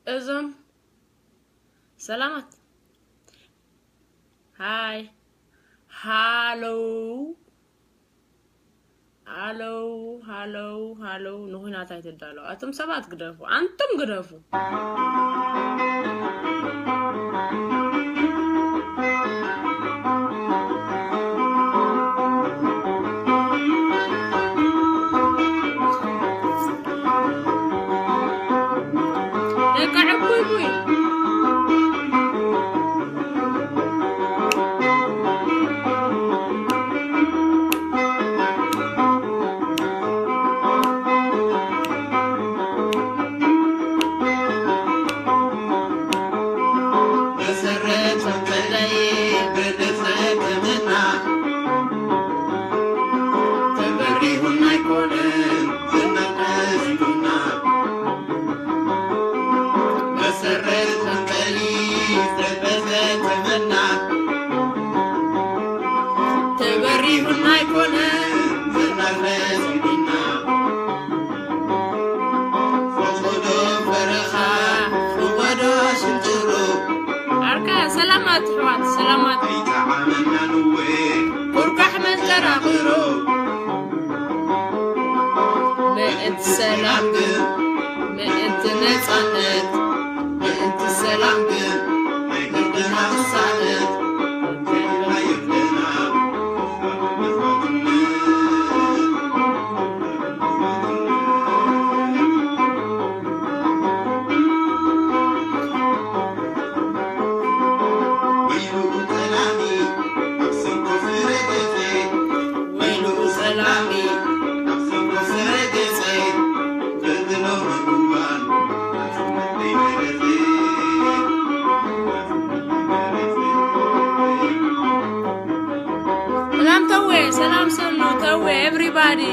እዞም ሰላማት፣ ሃይ፣ ሃሎ፣ ሃሎ፣ ሃሎ፣ ሃሎ፣ ንኹናት ኣይትዳለዉ። ኣቱም ሰባት ግደፉ፣ ኣንቱም ግደፉ። ደቂ ዕቡይ ቡይ። መሰረት መቀለይ ብልፍትምና ተበሪሁና ኣይኮነን ዝናቀስ ቡና። መሰረት መቀሊ ዝተፈተመና ተበሪሁና ኣይኮነን ዝናቀስ ቡና። ፈቐዶ በረኻ፣ ሩባ ዶ ሽንጥሮ። ኣርካ ሰላማት ኣሕዋት፣ ሰላማት። ኣይተዓመናን እወ፣ ኮርካሕ መንጠራቕሮ። ምእንቲ ሰላም ግን፣ ምእንቲ ነጻነት፣ ምእንቲ ሰላም ግን፣ ናይ ህዝብና ቅሳነት፣ ክኢልና የብልና። ሰላም ተዌ፣ ሰላም ሰኑ ተዌ፣ everybody።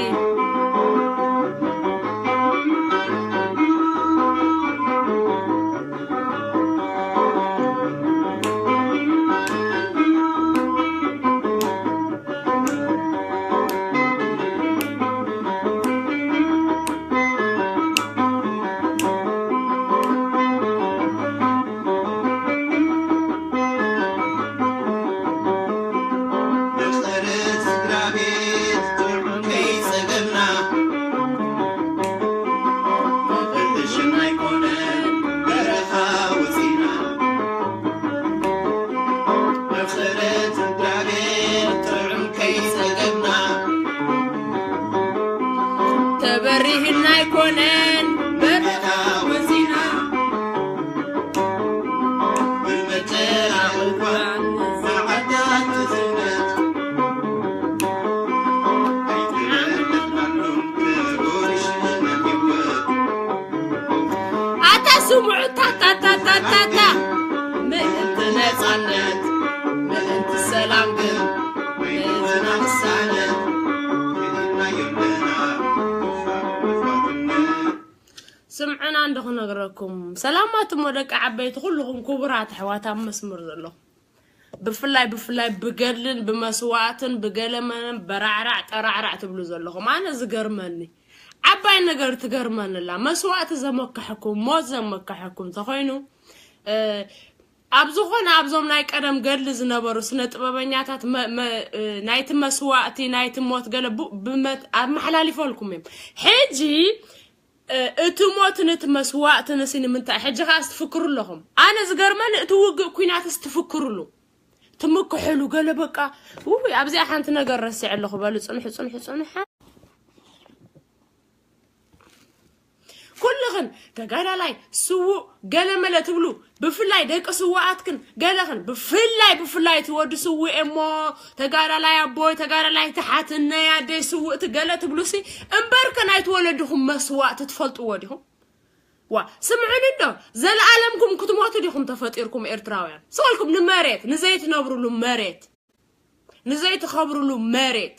ተበሪህና ኣይኮነን በረኻ ወፂና። ኣታ ስምዑ፣ ታታታታታታ። ምእንቲ ነፃነት፣ ምእንቲ ሰላም ግን፣ ምእንቲ ናቕሳነት፣ ስምዑና እንዶ ክነግረኩም። ሰላማት እሞ ደቂ ዓበይቲ፣ ኩልኹም ክቡራት ኣሕዋት ኣብ መስመር ዘለኹም። ብፍላይ፣ ብፍላይ ብገድልን ብመስዋእትን ብገለመለን በራዕራዕ ጠራዕራዕ ትብሉ ዘለኹም። ኣነ ዝገርመኒ፣ ዓባይ ነገር ትገርመኒ ኣላ። መስዋእቲ ዘመክሐኩም፣ ሞት ዘመክሐኩም ተኾይኑ፣ እ፣ ኣብ ዝኾነ ኣብዞም ናይ ቀደም ገድሊ ዝነበሩ ስነ ጥበበኛታት መ-፣ መ-፣ እ፣ ናይቲ መስዋእቲ፣ ናይቲ ሞት ገለ ቡ-፣ ብመት-፣ ኣመሓላሊፈልኩም እዮም። ሕጂ፣ እ፣ እቲ ሞትን እቲ መስዋእትን እሲ ንምንታይ? ሕጂ ኸኣ ትፍክሩ ኣለኹም። ኣነ ዝገርመኒ እቲ ውግእ ኲናትስ ትፍክሩሉ። ትምክሕሉ ገለ በቃ፣ ውይ፣ ኣብዚኣ ሓንቲ ነገር ረሲዐ ኣለኹ። በሉ፣ ጽንሑ፣ ጽንሑ፣ ጽንሑ። ኩልኽን ተጋዳላይ፣ ስዉእ፣ ገለ መለ ትብሉ፣ ብፍላይ ደቂ ስዉኣትክን ገለኽን፣ ብፍላይ፣ ብፍላይ እቲ ወዲ ስዉእ እሞ፣ ተጋዳላይ ኣቦይ፣ ተጋዳላይ ተሓትነይ ኣደይ ስውእቲ ገለ ትብሉሲ፣ እምበርከ ናይቲ ወለድኹም መስዋእቲ ትፈልጥዎ ዲኹም? ዋ፣ ስምዑኒ እንዶ፣ ዘለኣለምኩም ክትሞቱ ዲኹም ተፈጢርኩም ኤርትራውያን? ስቕ ኢልኩም ንመሬት፣ ንዘይትነብሩሉ መሬት፣ ንዘይትኸብሩሉ መሬት።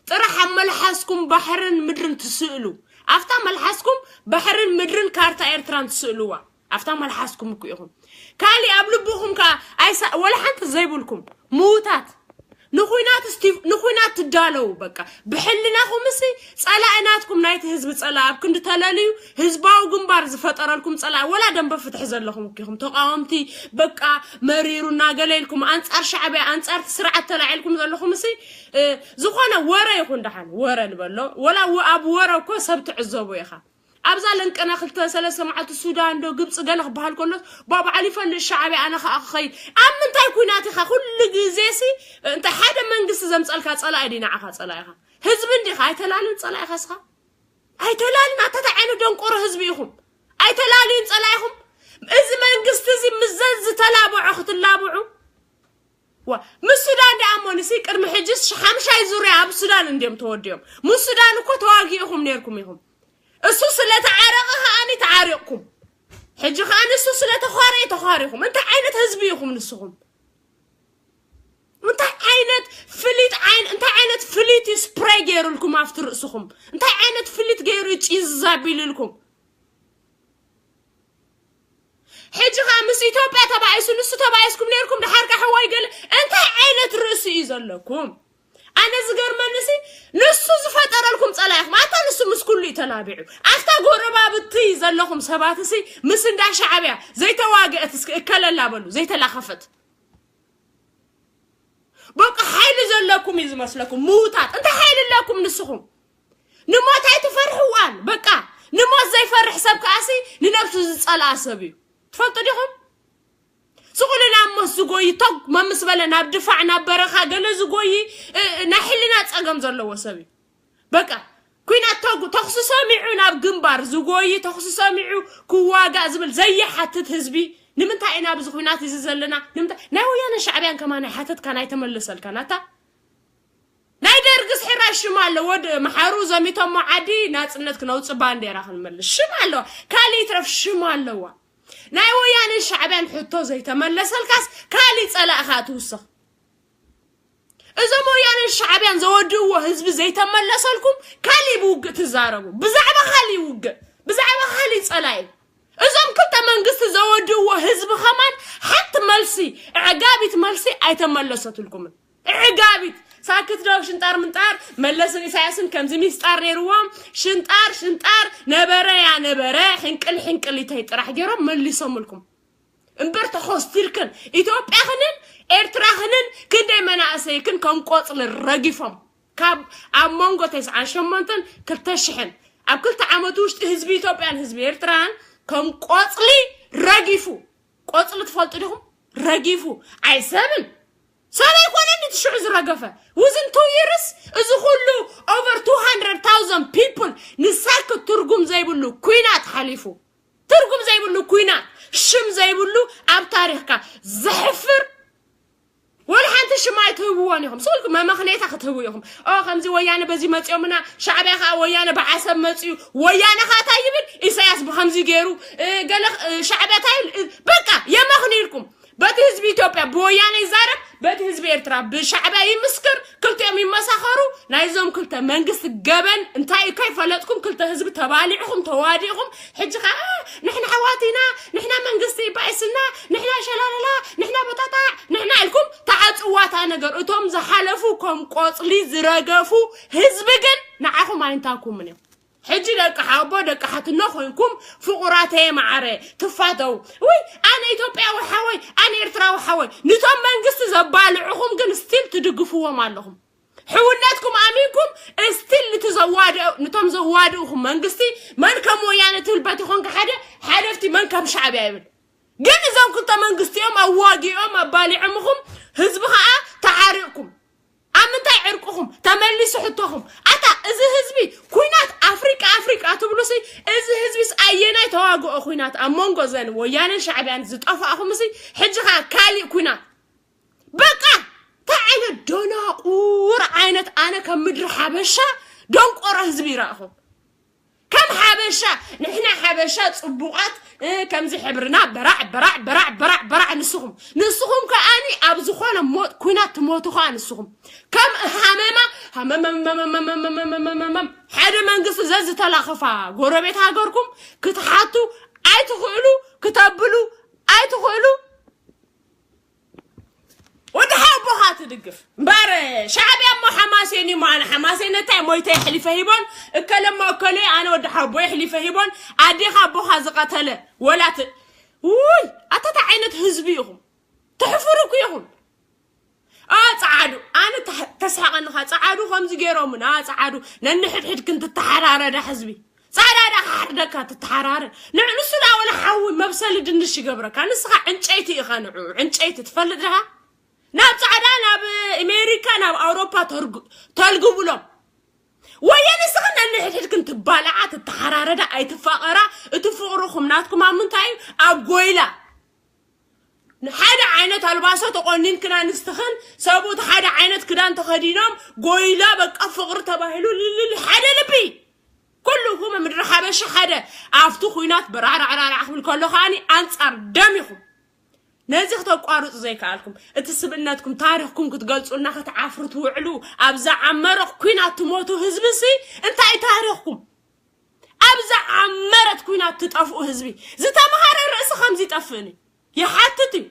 ጥራሕ ኣብ መልሓስኩም ባሕርን ምድርን ትስእሉ። ኣብታ መልሓስኩም ባሕርን ምድርን ካርታ ኤርትራን ትስእልዋ። ኣብታ መልሓስኩም እኮ ኢኹም። ካሊእ ኣብ ልብኹም ከኣ ኣይሳ-፣ ወላ ሓንቲ ዘይብልኩም ምዉታት። ንኹናት እስቲ ንኹናት ትዳለው። በቃ ብሕልናኹም እሲ ጸላኢ ናትኩም ናይቲ ህዝቢ ጸላኢ ኣብ ክንዲ ተለልዩ ህዝባዊ ግንባር ዝፈጠረልኩም ጸላኢ ወላ ደንበ ፍትሒ ዘለኹም እኮ ኢኹም ተቃወምቲ። በቃ መሪሩና ገለ ኢልኩም ኣንጻር ሻዕብያ ኣንጻር እቲ ስርዓት ተላዒልኩም ዘለኹም እሲ እ፣ ዝኾነ ወረ ይኹን ደሓን ወረ ንበሎ ወላ ወ- ኣብ ወረ እኮ ሰብ ትዕዘቡ ኢኻ። ኣብዛ ለንቀና ክልተ ሰለስተ መዓልቲ ሱዳን ዶ ግብፂ ገለ ክበሃል ከሎ ባብዓል ይፈልጥ ሻዕብያ ኣነ ከዓ ክኸይድ ኣብ ምንታይ ኩናት ኢኻ ኩሉ ግዜ ሲ እንተ ሓደ መንግስቲ ዘምፀልካ ፀላኢ ዲ ንዓኻ ፀላኢኻ ህዝቢ እንዲኻ ኣይተላልን ፀላኢኻ ስኻ ኣይተላልን ኣታታ ዓይነት ደንቆሮ ህዝቢ ኢኹም ኣይተላልዩን ፀላኢኹም እዚ መንግስቲ እዚ ምዘን ዝተላብዖ ክትላብዑ ዋ ምስ ሱዳን ዳኣ እሞ ንሲ ቅድሚ ሕጅስ ሓምሻይ ዙርያ ኣብ ሱዳን እንዲዮም ተወዲኦም ምስ ሱዳን እኮ ተዋጊእኹም ነርኩም ኢኹም እሱ ስለተዓረቐ ከኣኒ ተዓሪቕኩም ሕጂ ከኣኒ እሱ ስለተዃረየ ተዃሪኹም እንታይ ዓይነት ህዝቢ ኢኹም ንስኹም እንታይ ዓይነት ፍሊጥ ዓይን እንታይ ዓይነት ፍሊጥ እዩ ስፕሬይ ገይሩልኩም ኣብቲ ርእስኹም እንታይ ዓይነት ፍሊጥ ገይሩ እዩ ጭዝ ኣቢልልኩም ሕጂ ኸዓ ምስ ኢትዮጵያ ተባኢሱ ንሱ ተባኢስኩም ነርኩም ድሓር ከዓ ሕዋይ ገለ እንታይ ዓይነት ርእሲ እዩ ዘለኩም ኣነ ዝገርመኒ ሲ ንሱ ዝፈጠረልኩም ፀላኢኹም ኣታ ንሱ ምስ ኩሉ እዩ ተላቢዑ ኣብታ ጎረባብቲ ዘለኹም ሰባት ሲ ምስ እንዳ ሻዕብያ ዘይተዋግአት እስኪ እከለላ በሉ ዘይተላኸፈት በቃ ሓይሊ ዘለኩም እዩ ዝመስለኩም ምውታት እንታይ ሓይሊ ኣለኩም ንስኹም ንሞት ኣይትፈርሕዋን በቃ ንሞት ዘይፈርሕ ሰብ ከኣሲ ንነብሱ ዝፀልኣ ሰብ እዩ ትፈልጡ ዲኹም ስቑሉ ናብ ሞት ዝጎይ ቶግ መምስ በለ ናብ ድፋዕ ናብ በረኻ ገለ ዝጎይ ናይ ሕልና ፀገም ዘለዎ ሰብ እዩ በቃ ኩናት ተጉ ተኹሲ ሰሚዑ ናብ ግንባር ዝጎይ ተኹሲ ሰሚዑ ክዋጋእ ዝብል ዘይሓትት ህዝቢ ንምንታይ ኢና ኣብዚ ኩናት እዚ ዘለና ንምንታይ ናይ ወያነ ሻዕብያን ከማን ኣይሓተትካን ኣይተመለሰልካን ኣታ ናይ ደርግስ ሕራይ ሽም ኣለዎ ድ- መሓሩ ዘሚቶሞ ዓዲ ናፅነት ክነውፅእ ባንዴራ ክንመልስ ሽም ኣለዋ ካሊእ ይትረፍ ሽም ኣለዋ ናይ ወያነን ሻዕብያን ሕቶ ዘይተመለሰልካስ ካሊእ ፀላእኻ ትውስኽ እዞም ወያነን ሻዕብያን ዘወድእዎ ህዝቢ ዘይተመለሰልኩም ካሊእ ብውግእ ትዛረቡ ብዛዕባ ካሊእ ውግእ ብዛዕባ ካሊእ ፀላኢ እዞም ክልተ መንግስቲ ዘወድእዎ ህዝቢ ከማን ሓንቲ መልሲ ዕጋቢት መልሲ ኣይተመለሰትልኩምን ዕጋቢት ሳክት ዶ ሽንጣር ምንጣር መለስን ኢሳያስን ከምዚ ሚስጣር ነይርዎም ሽንጣር ሽንጣር ነበረ ያ ነበረ ሕንቅል ሕንቅሊተይ ጥራሕ ገይሮም መሊሶምልኩም እምበር ተኾስቲርክን ኢትዮጵያኽንን ኤርትራኽንን ክንደይ መናእሰይክን ከም ቆፅሊ ረጊፎም ካብ ኣብ መንጎ ተስዓን ሸሞንተን ክልተ ሽሕን ኣብ ክልተ ዓመት ውሽጢ ህዝቢ ኢትዮጵያን ህዝቢ ኤርትራን ከም ቆፅሊ ረጊፉ ቆፅሊ ትፈልጡ ዲኹም ረጊፉ ኣይሰብን ሰብ ኣይኮነን እቲ ሽዑ ዝረገፈ ውዝን ቱ ይርስ እዚ ኩሉ over two hundred thousand people ንሳክ ትርጉም ዘይብሉ ኩናት ሓሊፉ ትርጉም ዘይብሉ ኩናት ሽም ዘይብሉ ኣብ ታሪኽካ ዘሕፍር ወላ ሓንቲ ሽም ኣይትህብዎን ኢኹም ስልኩ መመኽነይታ ክትህቡ ኢኹም ኦ ከምዚ ወያነ በዚ መፂኦምና ሻዕብያ ከዓ ወያነ ብዓሰብ መፂኡ ወያነ ከዓ እንታይ ይብል ኢሳያስ ብከምዚ ገይሩ ገለ ሻዕብያ እንታይ በቃ የመኽንይልኩም በቲ ህዝቢ ኢትዮጵያ ብወያነ ይዛረብ በቲ ህዝቢ ኤርትራ ብሻዕብያ ይምስክር ክልቲኦም ይመሳኸሩ ናይዞም ክልተ መንግስቲ ገበን እንታይ እኮ ይፈለጥኩም ክልተ ህዝቢ ተባሊዕኹም ተዋዲእኹም ሕጂ ከዓ ንሕና ኣሕዋት ኢና ንሕና መንግስቲ ይባይስና ንሕና ሸላላላ ንሕና በታታ ንሕና ኢልኩም ተዓፅዋታ ነገር እቶም ዝሓለፉ ከም ቆፅሊ ዝረገፉ ህዝቢ ግን ንዓኹም ኣይንታኩምን እዮም ሕጂ ደቂ ሓቦ ደቂ ሓትኖ ኮይንኩም ፍቑራተየ መዓረ ትፋተው ወይ ኣነ ኢትዮጵያዊ ሓወይ ኣነ ኤርትራዊ ሓወይ ንቶም መንግስቲ ዘባልዑኹም ግን ስቲል ትድግፍዎም ኣለኹም ሕውነትኩም ኣሚንኩም ስቲል ንቲ ዘዋድእ ንቶም ዘዋድእኹም መንግስቲ መን ከም ወያነ ትብል በቲ ኮንካ ሓደ ሓለፍቲ መን ከም ሻዕብያ ይብል ግን እዞም ክልተ መንግስቲኦም ኣዋጊኦም ኣባሊዖምኹም ህዝቢ ከዓ ተዓሪቕኩም ኣብ ምንታይ ዕርቅኹም ተመሊሱ ሕቶኹም ኣታ እዚ ህዝቢ ኩናት ኣፍሪቃ ኣፍሪቃ ትብሉሲ እዚ ህዝቢስ ኣየናይ ተዋግኦ ኩናት ኣብ መንጎ ዘን ወያነን ሻዕብያን ዝጠፋእኹምሲ ሕጂ ከዓ ካሊእ ኩናት በቃ እንታይ ዓይነት ደናቁር ዓይነት ኣነ ከም ምድሪ ሓበሻ ደንቆሮ ህዝቢ ይረእኹ ከም ሓበሻ ንሕና ሓበሻ ፅቡቓት ከምዚ ሕብርና በራዕ በራዕ በራዕ በራዕ በራዕ ንስኹም ንስኹም ከኣኒ ኣብ ዝኾነ ሞት ኩናት ትሞቱ ከኣ ንስኹም ከም ሃመማ ሃመመመመመመመመመመመም ሓደ መንግስቲ ዘዝተላኸፋ ጎረቤት ሃገርኩም ክትሓቱ ኣይትኽእሉ ክተብሉ ኣይትኽእሉ ወዲ ሓቦ ካ ትድግፍ እምበር ሻዕብያ እሞ ሓማሴን እዩ። ኣነ ሓማሴን እንታይ ሞይተ የሕሊፈ ሂቦን እከለ እሞ እከለ ኣነ ወዲ ሓቦ የሕሊፈ ሂቦን ኣዴኻ ኣቦኻ ዝቐተለ ወላት ውይ ኣታታ ዓይነት ህዝቢ ኢኹም። ትሕፍሩ እኮ ኢኹም። ኣ ጸዓዱ ኣነ ተስሓቐንኻ ጸዓዱ ከምዚ ገይሮምና ጸዓዱ ነንሕድሕድ ክንትተሓራረዳ ህዝቢ ጻዕዳ ዳ ክሓርደካ ትተሓራረ ንዕ ንሱ ዳ ወላ ሓዊ መብሰሊ ድንሽ ይገብረካ ንስኻ ዕንጨይቲ ኢኻ ንዑ ዕንጨይቲ ትፈልጥ ዲኻ ናብ ጻዕዳ ናብ ኣሜሪካ ናብ ኣውሮፓ ተልግብሎም ወየ ንስኽን ነንሕድሕድክን ትባልዓ ትተሓራረዳ ኣይትፋቐራ እቲ ፍቕርኹም ናትኩም ኣብ ምንታይ እዩ ኣብ ጎይላ ሓደ ዓይነት ኣልባሶ ተቆኒንክን ኣንስትኽን ሰብኡት ሓደ ዓይነት ክዳን ተኸዲኖም ጎይላ በቃ ፍቕሪ ተባሂሉ ልልል ሓደ ልቢ ኩልኹም ምድሪ ሓበሻ ሓደ ኣብቲ ኩናት በራዕራዕራዕ ክብል ከሎ ከዓኒ ኣንጻር ደም ኢኹም ነዚ ክተቋርጹ ዘይከኣልኩም እቲ ስብእነትኩም ታሪኽኩም ክትገልጹልና ክትዓፍሩ ትውዕሉ ኣብ ዝዓመረ ኩናት ትሞቱ ህዝቢ ሲ እንታይ ታሪኽኩም ኣብ ዝዓመረት ኩናት ትጠፍኡ ህዝቢ ዝተምሃረ ርእሲ ከምዚ ይጠፍእን እዩ ይሓትት እዩ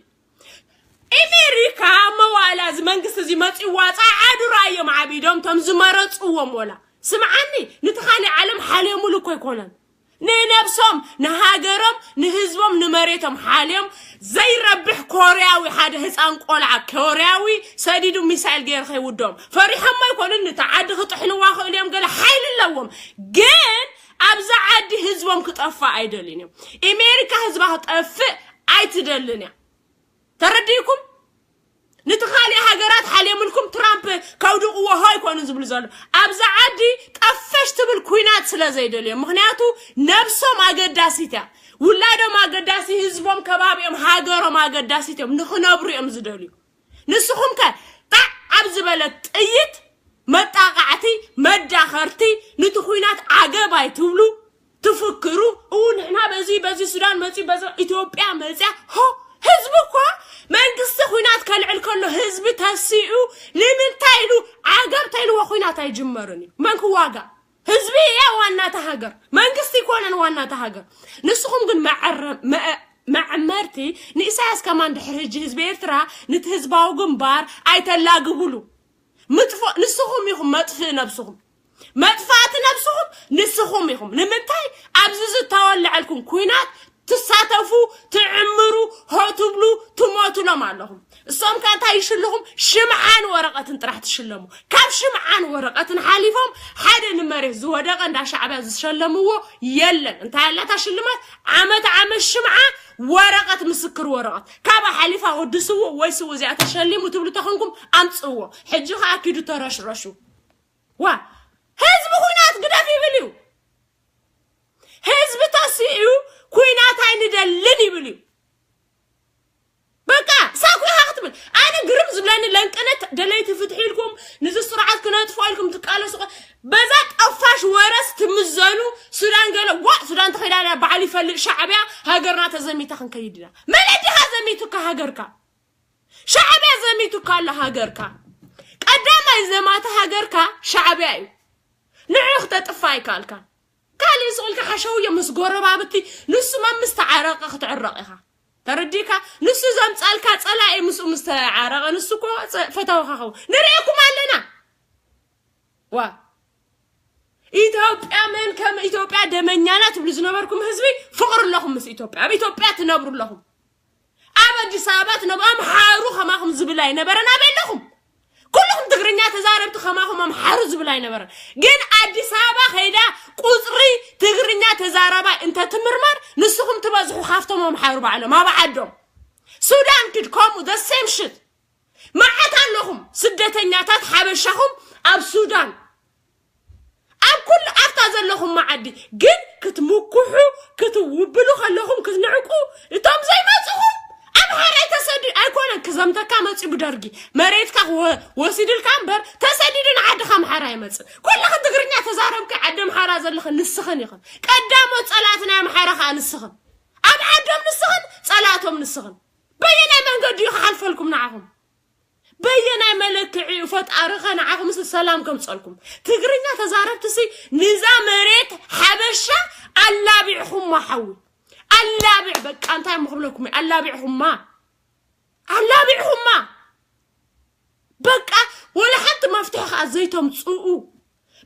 ኤሜሪካ መዋእላ እዚ መንግስቲ እዚ መፂዋ ፃዓዱ ራእዮም ዓቢዶም ቶም ዝመረፅዎም ወላ ስምዓኒ ንቲ ካሊእ ዓለም ሓልዮምሉ እኮ ኣይኮነን ንነብሶም ንሃገሮም ንህዝቦም ንመሬቶም ሓልዮም ዘይረብሕ ኮርያዊ ሓደ ህፃን ቆልዓ ኮርያዊ ሰዲዱ ሚሳይል ገይሩ ከይውዶም ፈሪሖሞ ኣይኮኑን ንቲ ዓዲ ክጥሕንዋ ክእሉ እዮም ገለ ሓይሊ ኣለዎም ግን ኣብዛ ዓዲ ህዝቦም ክጠፋ ኣይደልን እዮም ኢሜሪካ ህዝባ ክጠፍእ ኣይትደልን እያ ተረዲእኩም ንቲ ካሊእ ሃገራት ሓልዮምልኩም ትራምፕ ከውድቕዎ ሆ ኣይኮኑ ዝብሉ ዘሎ ኣብዛ ዓዲ ጠፈሽ ትብል ኩናት ስለ ዘይደልዮም ምክንያቱ ነብሶም ኣገዳሲት እያ ውላዶም ኣገዳሲ ህዝቦም ከባቢኦም ሃገሮም ኣገዳሲት እዮም ንክነብሩ እዮም ዝደልዩ ንስኹም ከ ጣዕ ኣብ ዝበለት ጥይት መጣቃዕቲ መዳኸርቲ ንቲ ኩናት ዓገብ ኣይትብሉ ትፍክሩ እው ንሕና በዚ በዚ ሱዳን መፂ በዚ ኢትዮጵያ መፅያ ሆ ህዝቢ እኮ መንግስቲ ኩናት ከልዕል ከሎ ህዝቢ ተሲኡ ንምንታይ ኢሉ ዓገብ ተይልዎ ኩናት ኣይጅመርን እዩ መን ክዋጋ ህዝቢ እያ ዋናታ ሃገር መንግስቲ ይኮነን ዋናታ ሃገር ንስኹም ግን መዐረ- መ- መዐመርቲ ንኢሳያስ ከማን ድሕሪ ህጂ ህዝቢ ኤርትራ ንቲ ህዝባዊ ግንባር ኣይተላግብሉ ምጥፎ ንስኹም ኢኹም መጥፍእ ነብስኹም መጥፋእቲ ነብስኹም ንስኹም ኢኹም ንምንታይ ኣብዚ ዝተወለዐልኩም ኩናት ትሳተፉ ትዕምሩ ሆ ትብሉ ትሞቱሎም ኣለኹም እሶም ከ እንታይ ይሽልኹም ሽምዓን ወረቐትን ጥራሕ ትሽለሙ ካብ ሽምዓን ወረቐትን ሓሊፎም ሓደ ንመሬት ዝወደቐ እንዳ ሻዕብያ ዝሸለምዎ የለን እንታይ ኣላታ ሽልማት ዓመት ዓመት ሽምዓ ወረቐት ምስክር ወረቐት ካብ ሓሊፋ ወዲ ስውእ ወይ ስውእ እዚኣ ተሸሊሙ ትብሉ ተኾንኩም ኣምፅዎ ሕጂ ከዓ ኪዱ ተረሽረሹ ዋ ህዝቢ ኩናት ግደፍ ይብል እዩ ህዝቢ ተሲኡ ኩናት ኣይንደልን ይብል እዩ በቃ ሳኩ ኢኻ ክትብል ኣነ ግርም ዝብለኒ ለንቅነት ደለይቲ ፍትሒ ኢልኩም ንዚ ስርዓት ክነጥፎ ኢልኩም ትቃለሱ በዛ ጠፋሽ ወረስ ትምዘኑ ሱዳን ገለ ዋ ሱዳን ተኸይዳ ባዕሉ ይፈልጥ ሻዕብያ ሃገርና ተዘሚታ ክንከይድ ኢና መለዲኻ ዘሚቱካ ሃገርካ ሻዕብያ ዘሚቱካ ኣሎ ሃገርካ ቀዳማይ ዘማተ ሃገርካ ሻዕብያ እዩ ንዑ ክተጥፋ ኣይከኣልካ ካልእ ስቕልካ ሓሸውዮ ምስ ጎረባብቲ ንሱ መምስ ተዓረቐ ክትዕረቕ ኢኻ ተረዲእካ ንሱ ዘምፃልካ ፀላኢ ምስኡ ምስ ተዓረቐ ንሱ እኮ ፈታውኻ ኸው ንርእየኩም ኣለና ዋ ኢትዮጵያ መን ከም ኢትዮጵያ ደመኛና ትብሉ ዝነበርኩም ህዝቢ ፍቕሪ ኣለኹም ምስ ኢትዮጵያ ኣብ ኢትዮጵያ ትነብሩ ኣለኹም ኣብ ኣዲስ ኣበባ ትነብሩ ኣምሓሩ ከማኹም ዝብል ኣይነበረን ኣበይ ኣለኹም ኩልኹም ትግርኛ ተዛረብቲ ከማኹም ኣምሓሩ ዝብል ኣይነበረን ግን ኣዲስ ኣበባ ከይዳ ቁፅሪ ትግርኛ ተዛረባይ እንተትምርመር ንስኹም ትበዝሑ ካብቶም ኣምሓሩ ባዕሎም ኣብ ዓዶም ሱዳን ክድ ከምኡ the same shit መዓት ኣለኹም ስደተኛታት ሓበሻኹም ኣብ ሱዳን ኣብ ኩሉ ኣብታ ዘለኹም መዓዲ ግን ክትምኩሑ ክትውብሉ ከለኹም ክትንዕቁ እቶም ዘይመፅኹም ኣምሓራይ ተሰዲ ኣይኮነን ክዘምተካ መፂ ብደርጊ መሬትካ ወሲድልካ እምበር ተሰዲዱ ንዓድኻ ኣምሓራ ይመፅእ ኩልኽን ትግርኛ ተዛረብኪ ዓዲ ኣምሓራ ዘለኽን ንስኽን ኢኽን ቀዳሞት ፀላእቲ ናይ ኣምሓራ ከዓ ንስኽን ኣብ ዓዶም ንስኽን ፀላእቶም ንስኽን በየናይ መንገዲ እዩ ክሓልፈልኩም ንዓኹም በየናይ መለክዒ እዩ ፈጣሪ ከ ንዓኹምስ ሰላም ከምፀልኩም ትግርኛ ተዛረብትሲ ንዛ መሬት ሓበሻ ኣላቢዕኹማ ሓዊ ኣላቢዕ በቃ እንታይ ምክብለኩም ኣላቢዕኹማ ኣላቢዕኹማ በቃ ወላ ሓንቲ መፍትሒ ከዓ ዘይተምፅኡ፣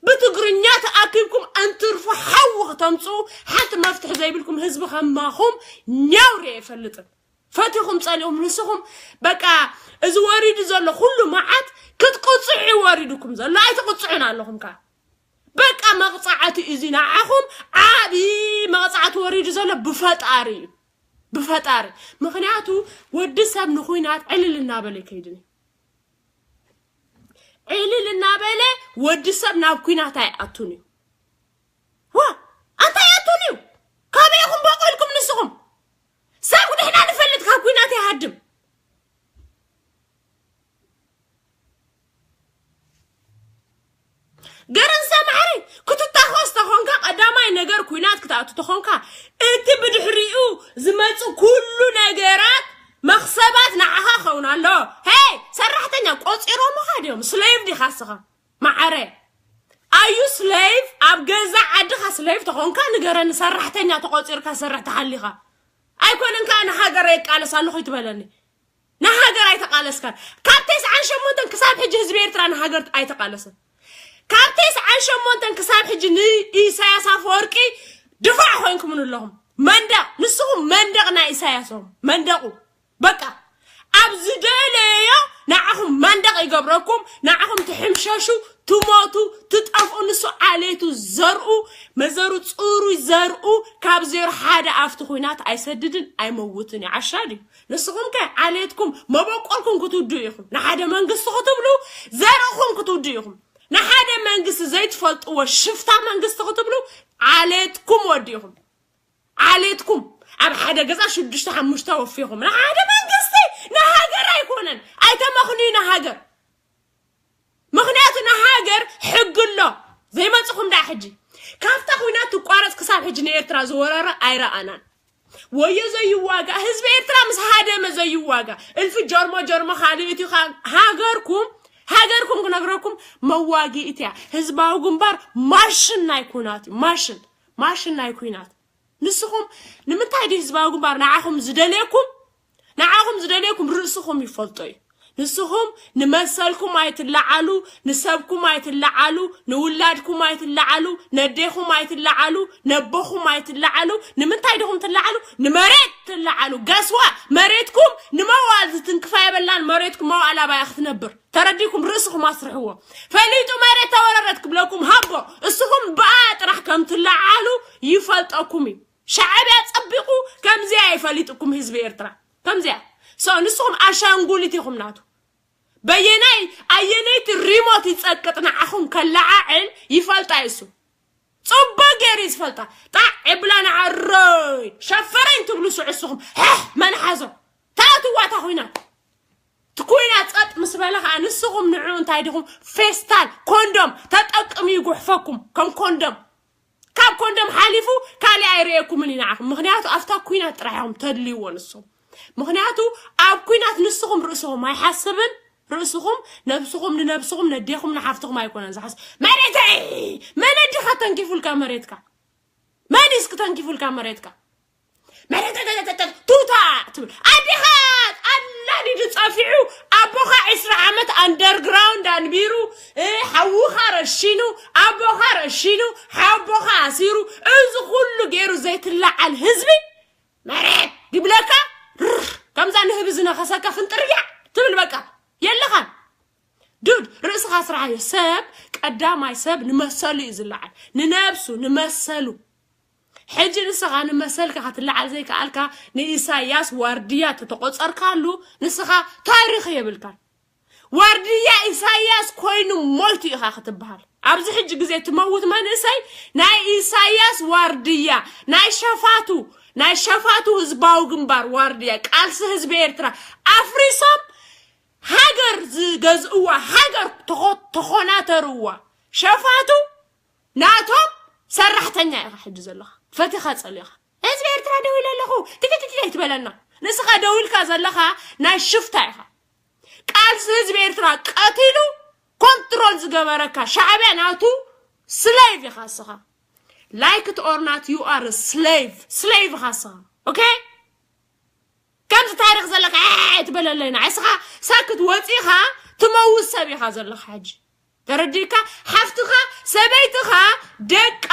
ብትግርኛ ተኣኪብኩም እንትርፉ ሓዊ ክተምፅኡ ሓንቲ መፍትሒ ዘይብልኩም ህዝቢ ከማኹም ኛውሪ ኣይፈልጥን። ፈቲኹም ፀሊኹም ንስኹም በቃ እዚ ወሪዱ ዘሎ ኩሉ መዓት ክትቅፅዑ እዩ ወሪዱኩም ዘሎ፣ ኣይትቅፅዑን ኣለኹም ከዓ። በቃ መቕፃዕቲ እዚ ንዓኹም ዓብዪ መቕፃዕቲ ወሪዱ ዘሎ ብፈጣሪ እዩ፣ ብፈጣሪ። ምኽንያቱ ወዲ ሰብ ንኹናት ዕልል እናበለ ይከይድን እዩ። ዕልል እናበለ ወዲ ሰብ ናብ ኩናት ኣይኣቱን እዩ። ዋ ኣንታ ኣይኣቱን እዩ። ካበይ ኢኹም በቆልኩም ንስኹም? ሰብ ንሕና ንፈልጥ ካብ ኩናት ይሃድም። ገረንሳ ማዕረይ ክትታኾስ ተኾንካ ቀዳማይ ነገር ኩናት ክትኣቱ ተኾንካ እቲ ብድሕሪኡ ዝመፅእ ኩሉ ነገራት መኽሰባት ንዓኻ ኸውን ኣሎ። ሄይ ሰራሕተኛ ቆፂሮምኻ ድዮም? ስሌቭ ዲኻ እስኻ? ማዕረ ኣዩ ስሌቭ ኣብ ገዛ ዓድኻ ስሌቭ ተኾንካ ንገረኒ። ሰራሕተኛ ተቆፂርካ ሰርሕ ተሃሊኻ ኣይኮነን ከዓ ንሃገር የቃለስ ኣለኹ ይትበለኒ። ንሃገር ኣይተቃለስካን። ካብ ተስዓን ሸሞንተን ክሳብ ሕጂ ህዝቢ ኤርትራ ንሃገር ኣይተቃለሰን። ካብ ተስዓን ሸሞንተን ክሳብ ሕጂ ንኢሳያስ ኣፈወርቂ ድፋዕ ኮይንኩምን ኣለኹም። መንደቕ ንስኹም መንደቕ ናይ ኢሳያስ እዮም። መንደቑ በቃ ኣብ ዝደለዮ ንዓኹም መንደቕ ይገብረኩም። ንዓኹም ትሕምሸሹ፣ ትሞቱ፣ ትጠፍኡ። ንሱ ዓሌቱ ዘርኡ መዘሩ ፅሩይ ዘርኡ ካብ ዜሮ ሓደ ኣብቲ ኩናት ኣይሰድድን ኣይመውትን እዩ። ዓሻ ድዩ? ንስኹም ከ ዓሌትኩም መበቆልኩም ክትውድኡ ኢኹም። ንሓደ መንግስቲ ክትብሉ ዘርእኹም ክትውድኡ ኢኹም። ንሓደ መንግስቲ ዘይትፈልጥዎ ሽፍታ መንግስቲ ክትብሉ ዓሌትኩም ወዲኹም። ዓሌትኩም ኣብ ሓደ ገዛ ሽዱሽተ ሓሙሽተ ወፊኹም ንሓደ መንግስቲ ንሃገር ኣይኮነን። ኣይተመኽንዩ ንሃገር። ምኽንያቱ ንሃገር ሕጊ ኣሎ። ዘይመፅኹም ዳ ሕጂ ካብታ ኩናት ትቋረፅ ክሳብ ሕጂ ንኤርትራ ዝወረረ ኣይረኣናን። ወዮ ዘይዋጋ ህዝቢ ኤርትራ ምስ ሃደመ ዘይዋጋ እልፊ ጀርሞ ጀርሞ ካልእ እቲ ሃገርኩም ሃገርኩም ክነግረኩም መዋጊእት እያ። ህዝባዊ ግንባር ማሽን ናይ ኩናት እዩ። ማሽን ማሽን ናይ ኩናት። ንስኹም ንምንታይ ድዩ ህዝባዊ ግንባር ንዓኹም ዝደልየኩም? ንዓኹም ዝደልየኩም ርእስኹም ይፈልጦ እዩ። ንስኹም ንመሰልኩም ኣይትለዓሉ፣ ንሰብኩም ኣይትለዓሉ፣ ንውላድኩም ኣይትለዓሉ፣ ነዴኹም ኣይትለዓሉ፣ ነቦኹም ኣይትለዓሉ። ንምንታይ ዲኹም ትለዓሉ? ንመሬት ትለዓሉ። ገስዋ መሬትኩም ንመዋል ዝትንክፋ የበላን። መሬትኩም መዋል ኣባያ ክትነብር ተረዲኩም ርእስኹም ኣስርሕዎ። ፈሊጡ መሬት ተወረረት ክብለኩም ሃቦ። እስኹም ብኣ ጥራሕ ከም ትለዓሉ ይፈልጠኩም እዩ። ሻዕብያ ጸቢቑ ከምዚኣ ይፈሊጥኩም ህዝቢ ኤርትራ ከምዚኣ። So ንስኹም ኣሻንጉሊት ኢኹም ናቱ። በየናይ ኣየነይቲ ሪሞት ይጸቅጥ ንዓኹም ከለዓዕል ይፈልጣ እዩ እሱ። ጽቡቅ ገይሩ እዩ ዝፈልጣ። ጣዕ የብላ ንዓሮይ ሸፈረኝ ትብሉ ስዑ እስኹም። ሕሕ መን ሓዞ? ታእትዋታ ኩናት ትኩይና ጸጥ ምስ በለ ከዓ ንስኹም ንዑ እንታይ ዲኹም ፌስታል ኮንዶም ተጠቅሙ ይጉሕፈኩም ከም ኮንዶም። ካብ ኮንዶም ሓሊፉ ካሊእ ኣይርእየኩምን እዩ ንዓኹም። ምኽንያቱ ኣብታ ኩናት ጥራሕ ኢኹም ተድልይዎ ንስኹም። ምኽንያቱ ኣብ ኩናት ንስኹም ርእስኹም ኣይሓስብን። ርእስኹም ነብስኹም ንነብስኹም ነዴኹም ንሓፍትኹም ኣይኮነን ዝሓስብ። መሬተይ መን ኣዲኻ ተንኪፉልካ መሬትካ? መን እስኪ ተንኪፉልካ መሬትካ? መሬት ቱታ ትብል ኣዴኻ ኣላዲዱ ጸፊዑ ኣቦኻ ዕስራ ዓመት ኣንደርግራውንድ ኣንቢሩ ሓውኻ ረሺኑ ኣቦኻ ረሺኑ ሓቦኻ ኣሲሩ እዚ ኩሉ ገይሩ ዘይትለዓል ህዝቢ መሬት ይብለካ። ከምዛ ንህቢ ዝነኸሰካ ፍንጥርያ ትብል በቃ የለኻን። ዱድ ርእስኻ ስራሓዮ። ሰብ ቀዳማይ ሰብ ንመሰሉ እዩ ዝለዓል፣ ንነብሱ ንመሰሉ። ሕጂ ንስኻ ንመሰልካ ክትለዓል ዘይከኣልካ ንኢሳያስ ዋርድያ ተተቆፀርካሉ ንስኻ ታሪኽ የብልካን። ዋርድያ ኢሳያስ ኮይኑ ሞይቱ ኢኻ ክትበሃል። ኣብዚ ሕጂ ግዜ ትመውት መንእሰይ ናይ ኢሳያስ ዋርድያ ናይ ሸፋቱ ናይ ሸፋቱ ህዝባዊ ግንባር ዋርድያ ቃልሲ ህዝቢ ኤርትራ ኣፍሪሶም ሃገር ዝገዝእዋ ሃገር ተኾናተርዋ ሸፋቱ ናቶም ሰራሕተኛ ኢኻ ሕጂ ዘለኻ ፈቲኻ ጸሊኻ ህዝቢ ኤርትራ ደው ኢለ ኣለኹ ትክትክት ኣይትበለና። ንስኻ ደው ኢልካ ዘለኻ ናይ ሽፍታ ኢኻ። ቃልሲ ህዝቢ ኤርትራ ቀቲሉ ኮንትሮል ዝገበረካ ሻዕብያ ናቱ ስሌቭ ኢኻ እስኻ። Like it or not you are a slave. ስሌቭ ኢኻ እስኻ። ኦኬ ከምዚ ታሪኽ ዘለካ ትበለለይና እስኻ ሳክት ወፂኻ ትመውት ሰብ ኢኻ ዘለኻ ሕጂ። ተረዲእካ? ሓፍትኻ፣ ሰበይትኻ፣ ደቃ